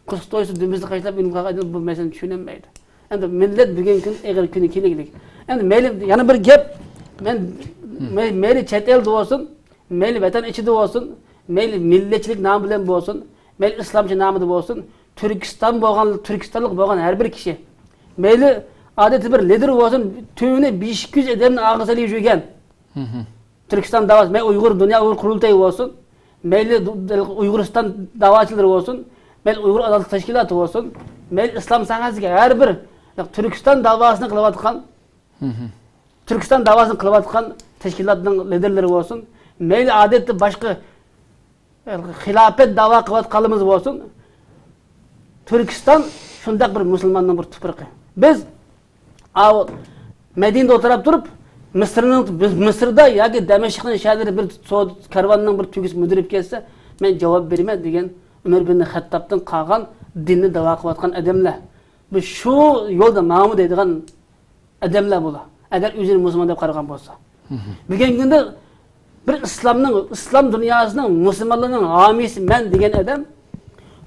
قۇسۇق تويسا دۈمبىسىنى قاشلاپ ئۆلۈپ قالغان ئادەم بۇ مەسىلىنى چۈشىنەلمەيدۇ. ئەمدى مىللەت بۈگۈنكى كۈن ئېغىر كۈنى كېلىگلىك. ئەمدى مەيلى، يەنە بىر گەپ، مەن، مەي-، مەيلى چەت ئەلدە بولسۇن، مەيلى ۋەتەن ئىچىدە بولسۇن، مەيلى مىللەتچىلىك نامى بىلەن بولسۇن، مەيلى ئىسلامچى نامىدا بولسۇن، تۈركىستان بولغان، تۈركىستانلىق بولغان ھەر بىر كىشى، مەيلى ئادەتتە بىر لىدېر بولسۇن، تۈۋىنى بەش يۈز ئادەمنى ئاغا سېلىپ يۈرگەن، تۈركىستان داۋاسى، مەيلى ئۇيغۇر، دۇنيا ئۇيغۇر قۇرۇلتىيى بولسۇن، مەيلى دۇ-، ئۇيغۇرىستان داۋاچىلىرى بولسۇن، مەيلى ئۇيغۇر ئازادلىق تەشكىلاتى بولسۇن، مەيلى ئىسلام ساھەسىدىكى ھەر بىر تۈركىستان داۋاسىنى قىلىۋاتقان، تۈركىستان داۋاسىنى قىلىۋاتقان تەشكىلاتنىڭ لىدېرلىرى بولسۇن، مەيلى ئادەتتە باشقا خىلاپەت داۋا قىلىۋاتقانلىرىمىز بولسۇن، تۈركىستان شۇنداق بىر مۇسۇلماننىڭ بىر تۇپرىقى. بىز ئاۋۇ مەدىنىدە ئولتۇراپ تۇرۇپ، مىسىرنىڭ، مىسىردا ياكى دەمەشقنىڭ شەھەرلىرى بىر سودا كارۋاننىڭ بىر تۈگىسى مۈدۈرۈپ كەتسە، مەن جاۋاب بېرىمەن دېگەن ئۆمەر بىن خەتتابتىن قالغان دىننى داۋا قىلىۋاتقان ئادەملەر. بىز شۇ يولدا ماڭىمىز دەيدىغان ئادەملەر بۇلار. ئەگەر ئۆزىنى مۇسۇلمان دەپ قارىغان بولسا. بۈگۈنكى كۈندە بىر ئىسلامنىڭ، ئىسلام دۇنياسىنىڭ، مۇسۇلمانلارنىڭ ھامىيسى مەن دېگەن ئادەم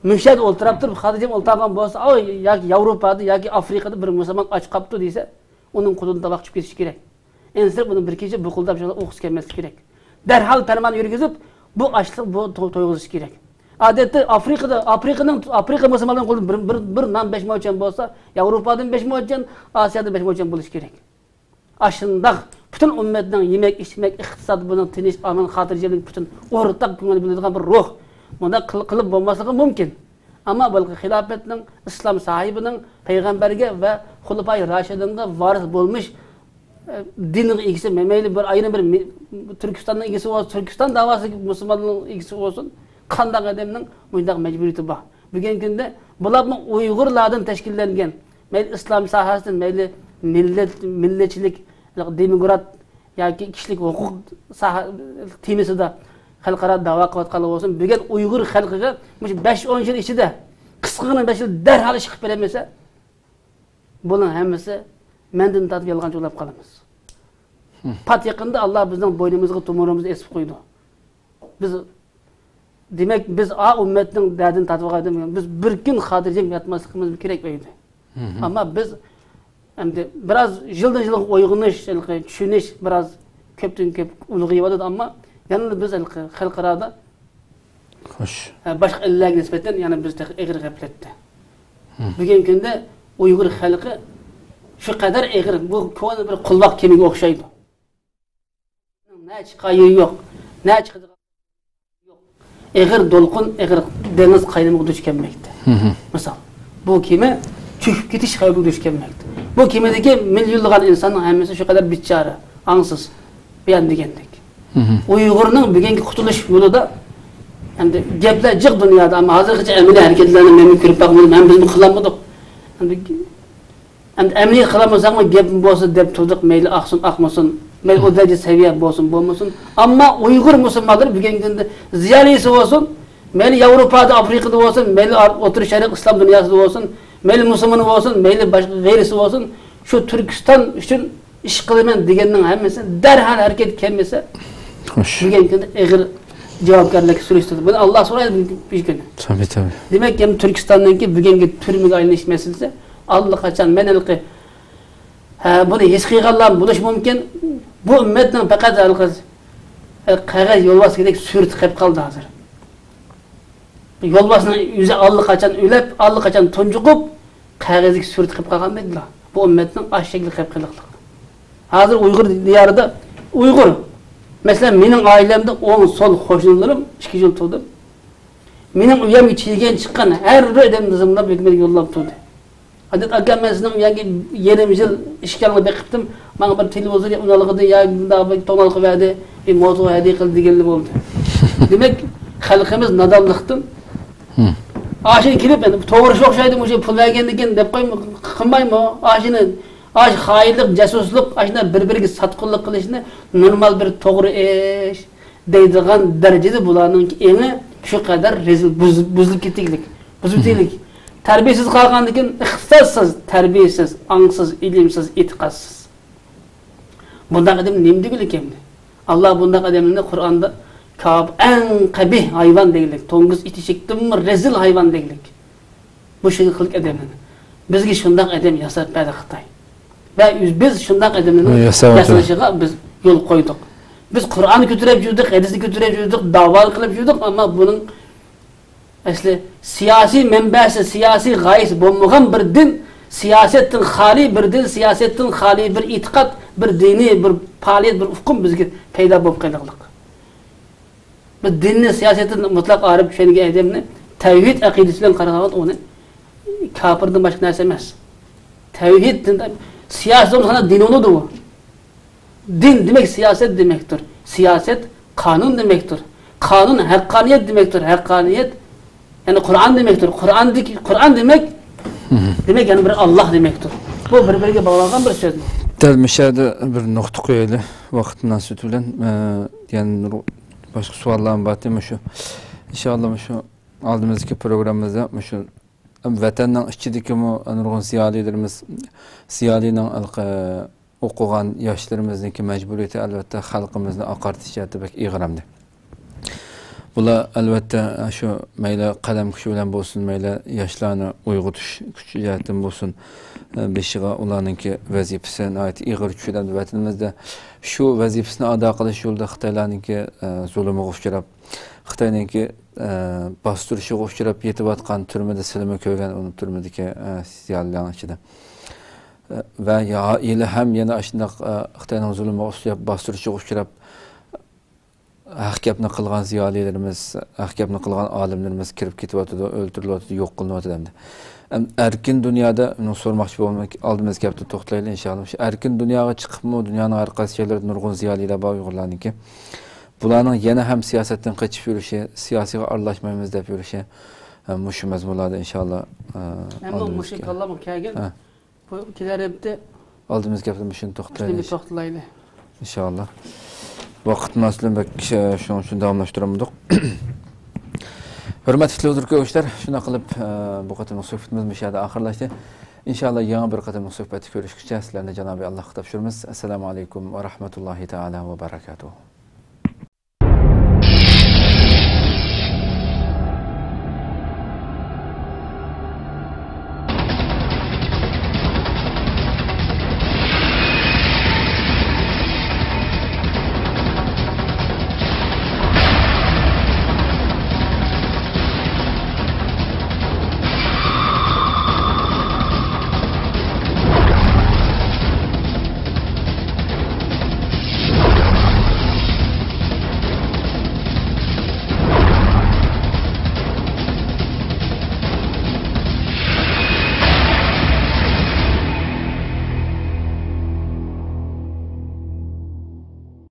مۇشۇ يەردە ئولتۇراپ تۇرۇپ، خاتىرجەم ئولتۇرغان بولسا، ئاۋۇ ياكى ياۋروپادا ياكى ئافرىقىدا بىر مۇسۇلمان ئاچ قاپتۇ دېسە، ئۇنىڭ قولىدىن تاماق چۈشۈپ كېتىشى كېرەك. ئەنسىرەپ ئۇنى بىر كېچە بۇقۇلداپ شۇنداق ئۇيقۇسى كەلمەسلىكى كېرەك. دەرھال پەرمان يۈرگۈزۈپ، بۇ ئاچلىق، بۇ تو-، تويغۇزۇش كېرەك. ئادەتتە ئافرىقىدا، ئافرىقىنىڭ، ئافرىقا مۇسۇلمانلىرىنىڭ قولىدا بىر، بىر، بىر نان بەش موچەن بولسا، ياۋروپادىن بەش موچەن، ئاسىيادىن بەش موچەن بولۇشى كېرەك. ئاشۇنداق پۈتۈن ئۈممەتنىڭ يېمەك، ئىچمەك، ئىقتىساد، بۇنىڭ تىنچ، ئامان، خاتىرجەملىك پۈتۈن ئورتاق كۆڭۈل بۆلىدىغان بىر روھ. بۇنداق قىل-، قىلىپ بولماسلىقى مۇمكىن. ئەمما بۇ خىلاپەتنىڭ، ئىسلام ساھىبىنىڭ، پەيغەمبەرگە ۋە خۇلىپاي راشىدىنغا ۋارىس بولمىش، ئە، دىننىڭ ئىگىسى، مەيلى بىر ئايرىم بىر مى-، تۈركىستاننىڭ ئىگىسى بولسۇن، تۈركىستان داۋاسى مۇسۇلمانلىقنىڭ ئىگىسى بولسۇن، قانداق ئادەمنىڭ مۇشۇنداق مەجبۇرىيىتى بار؟ بۈگۈنكى كۈندە بۇلارمۇ ئۇيغۇرلاردىن تەشكىللەنگەن، مەيلى ئىسلام ساھەسىدىن، مەيلى مىللەت، مىللەتچىلىك، دېموكرات ياكى كىشىلىك ھوقۇق ساھە، تېمىسىدا خەلقئارا داۋا قىلىۋاتقانلار بولسۇن، بۈگۈن ئۇيغۇر خەلقىگە مۇشۇ بەش ئون يىل ئىچىدە، قىسقىغىنە بەش يىل دەرھال ئىش قىلىپ بېرەلمىسە، بۇنىڭ ھەممىسى مەندىن تارتىپ يالغانچى بولاپ قالىمىز. پات يېقىندا ئاللا بىزنىڭ بوينىمىزغا تومۇرىمىزنى ئېسىپ قويىدۇ. بىز، دېمەك، بىز ئا ئۈممەتنىڭ دەردىنى تارتىۋالغان، بىز بىر كۈن خاتىرجەم ياتماسلىقىمىز كېرەك ئۆيدە. ئەمما بىز ئەمدى بىراز يىلدىن يىلغا ئويغىنىش، ھېلىقى چۈشىنىش بىراز كۆپتىن كۆپ ئۇلغىيىۋاتىدۇ، ئەمما يەنىلا بىز ھېلىقى خەلقئارادا، خوش، ھە، باشقا ئەللەرگە نىسبەتەن يەنە بىز تېخى ئېغىر غەپلەتتە. بۈگۈنكى كۈندە ئۇيغۇر خەلقى شۇ قەدەر ئېغىر، بۇ كونا بىر قۇلۋاق كېمىگە ئوخشايدۇ. نە چىقار يېرى يوق، نە چىقىدىغان يوق. ئېغىر دولقۇن، ئېغىر دېڭىز قاينىمىغا دۇچ كەلمەكتە. مىسال، بۇ كېمە چۆكۈپ كېتىش خەۋپىگە دۇچ كەلمەكتە. بۇ كېمىدىكى مىليونلىغان ئىنساننىڭ ھەممىسى شۇ قەدەر بىچارە، ئاڭسىز، بۇيان دېگەندەك. ئۇيغۇرنىڭ بۈگۈنكى قۇتۇلۇش يولىدا، ئەمدى گەپلەر جىق دۇنيادا، ئەمما ھازىرغىچە ئەمەلىي ھەرىكەتلەرنى مەنمۇ كۆرۈپ باقمىدىم، ھەم بىزمۇ قىلالمىدۇق. ئەمدى ئەمدى ئەمەلىي قىلالمىساقمۇ گەپمۇ بولسا دەپ تۇردۇق، مەيلى ئاقسۇن ئاقمىسۇن، مەيلى ئۇ دەرىجە سەۋىيە بولسۇن بولمىسۇن. ئەمما ئۇيغۇر مۇسۇلمانلىرى بۈگۈنكى كۈندە زىيالىيسى بولسۇن، مەيلى ياۋروپادا، ئافرىقىدا بولسۇن، مەيلى ئار-، ئوتتۇرا شەرق ئىسلام دۇنياسىدا بولسۇن، مەيلى مۇسۇلمان بولسۇن، مەيلى باشقا غەيرىسى بولسۇن، شۇ تۈركىستان ئۈچۈن ئىش قىلىمەن دېگەننىڭ ھەممىسى دەرھال ھەرىكەتكە كەلمىسە، خوش. بۈگۈنكى كۈندە ئېغىر جاۋابكارلىققا سۈرۈشتۈردى. بۇنى ئاللا سورايدۇ بۈگۈن كۈنى. تەبىئىي، تەبىئىي. دېمەك، يەنە تۈركىستاننىڭكى بۈگۈنكى تۈرمىگە ئايلىنىش مەسىلىسى ئاللىقاچان، مەن ھېلىقى، ھە، بۇنى ھېس قىلغانلار بولۇشى مۇمكىن. بۇ ئۈممەتنىڭ پەقەت ھېلىقى، ھە، قەغەز يولۋاستىكىدەك سۈرىتى قېلىپ قالدى ھازىر. يولۋاسنىڭ ئۆزى ئاللىقاچان ئۆلۈپ، ئاللىقاچان تۇنجۇقۇپ، قەغەزدىكى سۈرىتى قېلىپ قالغان دەيدىلا. بۇ ئۈممەتنىڭ ئاشۇ شەكلى قېلىپ قېلىقلىق. ھازىر ئۇيغۇر دىيارىدا ئۇيغۇر. مەسىلەن، مېنىڭ ئائىلەمدە ئوڭ، سول قوشنىلىرىم ئىككى يىل تۇردۇم. مېنىڭ ئۆيۈمگە كىرگەن چىققان ھەر بىر ئادەمنى زىمىنلاپ ھۆكۈمەت يوللاپ تۇردى. ھاجەت ئاكا، مەن سىزنىڭ ئۆيۈڭگە يېرىم يىل ئىشىكىڭنى بېقىپتىم. ماڭا بىر تېلېۋىزور يا ئۇنالغۇدى يا مۇنداق بىر تونالغا بەردى، بىر موتور ھەدىيە قىلدى دېگەنلا بولدى. دېمەك، خەلقىمىز نادانلىقتىن ئاشۇ كېلىپ، ئەنە، توغرىسى ئوخشايدۇ، مۇشۇ پۇل بەرگەندىكىن دەپ قويما-، قىلمايمۇ؟ ئاشۇنى، ئاشۇ خائىنلىق، جاسۇسلۇق، ئاشۇنداق بىر-بىرىگە ساتقۇنلۇق قىلىشنى نورمال بىر توغرا ئىش دەيدىغان دەرىجىدە بۇلارنىڭكى ئېڭى شۇ قەدەر رەزىل، بۇز-، بۇزۇلۇپ كېتىگلىك، بۇزۇپ كېتىگلىك. تەربىيەسىز قالغاندىكىن، ئىقتىسادسىز، تەربىيەسىز، ئاڭسىز، ئىلىمسىز، ئېتىقادسىز. بۇنداق ئادەم نېمە دېگۈلۈك ئەمدى؟ ئاللا بۇنداق ئادەملەرنى قۇرئاندا كاپ-، ئەڭ قەبىھ ھايۋان دېگۈلۈك، توڭگۇز ئىت ئېشەكتىنمۇ رەزىل ھايۋان دېگۈلۈك. بۇ شۇ خىل ئادەملەرنى. بىزگە شۇنداق ئادەم ياساپ بەردى خىتاي. ۋە ئۆز-، بىز شۇنداق ئادەملەرنىڭ ياساۋاتىدۇ. ياسىلىشىغا بىز يول قويدۇق. بىز قۇرئاننى كۆتۈرۈپ يۈردۇق، ھەدىسنى كۆتۈرۈپ يۈردۇق، داۋا قىلىپ يۈردۇق، ئەمما بۇنىڭ ئەسلى سىياسىي مەنبەسى، سىياسىي غايىسى بولمىغان بىر دىن، سىياسەتتىن خالىي بىر دىن، سىياسەتتىن خالىي بىر ئېتىقاد، بىر دىنىي بىر پائالىيەت، بىر ئۇقۇم بىزگە پەيدا بولۇپ قېلىقلىق. بىر دىننى، سىياسەتنى مۇتلەق ئارىپ چۈشەنگەن ئادەمنى تەۋھىد ئەقىدىسى بىلەن قارىغان ئۇنى كاپىردىن باشقا نەرسە ئەمەس. تەۋھىد دىن، سىياسەت بولمىسا دىن بولىدۇ بۇ. دىن دېمەك سىياسەت دېمەكتۇر. سىياسەت قانۇن دېمەكتۇر. قانۇن ھەققانىيەت دېمەكتۇر. ھەققانىيەت، يەنى قۇرئان دېمەكتۇر. قۇرئاندىكى، قۇرئان دېمەك، دېمەك، يەنى بىر ئاللاھ دېمەكتۇر. بۇ بىر-بىرىگە باغلانغان بىر سۆز. دەل مۇشۇ يەردە بىر نۇقتا قويايلى، ۋاقىت مۇناسىۋىتى بىلەن. ئە، يەنە باشقا سوئاللارمۇ بارتى، مۇشۇ، ئىنشائاللا، مۇشۇ ئالدىمىزدىكى پروگراممىمىزدا مۇشۇ ۋەتەننىڭ ئىچىدىكىمۇ نۇرغۇن زىيالىيلىرىمىز، زىيالىينىڭ ھېلىقى ئوقۇغان ياشلىرىمىزنىڭكى مەجبۇرىيىتى، ئەلۋەتتە، خەلقىمىزنى ئاقارتىش جەھەتتە بەك ئېغىر ئەمدى. بۇلار، ئەلۋەتتە، شۇ مەيلى قەلەم كۈچى بىلەن بولسۇن، مەيلى ياشلارنى ئويغىتىش كۈچى جەھەتتىن بولسۇن، بېشىغا ئۇلارنىڭكى ۋەزىپىسى ناھايىتى ئېغىر چۈشىدۇ. ۋەتىنىمىزدە شۇ ۋەزىپىسىنى ئادا قىلىش يولىدا خىتايلارنىڭكى، ئە، زۇلۇمىغا ئۇچراپ، خىتاينىڭكى، ئە، باستۇرۇشىغا ئۇچراپ يېتىۋاتقان، تۈرمىدە سىلىمۇ كۆرگەن ئۇنى تۈرمىدىكى، ئە، زىيالىيلارنىڭ ئىچىدە. ئە، ۋە يا-، ھېلى ھەم يەنە ئاشۇنداق، ئە، خىتاينىڭ زۇلۇمىغا ئۇچراپ، باستۇرۇشىغا ئۇچراپ، ھەق گەپنى قىلغان زىيالىيلىرىمىز، ھەق گەپنى قىلغان ئالىملىرىمىز كىرىپ كېتىۋاتىدۇ، ئۆلتۈرۈلۈۋاتىدۇ، يوق قىلىنىۋاتىدۇ ئەمدى. ئەم، ئەركىن دۇنيادا مۇنۇ سورىماقچى بولغىنىم، ئالدىمىزدىكى ھەپتە توختىلايلى، ئىنشائاللا. شۇ ئەركىن دۇنياغا چىقىپمۇ، دۇنيانىڭ ھەر قايسى جايلىرىدا نۇرغۇن زىيالىيلار بار ئۇيغۇرلارنىڭكى. بۇلارنىڭ يەنە ھەم سىياسەتتىن قېچىپ يۈرۈشى، سىياسىيغا ئارىلاشمايمىز دەپ يۈرۈشى، ھە، مۇشۇ مەزمۇنلاردا، ئىنشائاللا، ئە، مەنمۇ مۇشۇ ئالدىمىزدىكى كاللامغا كەلگەن. ھە. بۇ كېلەر ھەپتە ئالدىمىزدىكى ھەپتە مۇشۇنى توختىلايلى. مۇشۇنى بىر توختىلايلى. ئىنشائاللا. ۋاقىت مۇناسىۋىتى بىلەن بەك، ئە، شۇنىڭ ئۈچۈن داۋاملاشتۇرالمىدۇق. ھۆرمەتلىك تېلېۋىزور كۆرگۈچىلەر، شۇنداق قىلىپ، ئە، بۇ قېتىملىق سۆھبىتىمىز مۇشۇ يەردە ئاخىرلاشتى. ئىنشائاللا، يېڭى بىر قېتىملىق سۆھبەتتە كۆرۈشكۈچە، سىلەرنى جانابى ئاللاھقا تاپشۇرىمىز. ئەسسالامۇ ئەلەيكۇم ۋە رەھمەتۇللاھى تائالا ۋە بەرەكاتۇھۇ.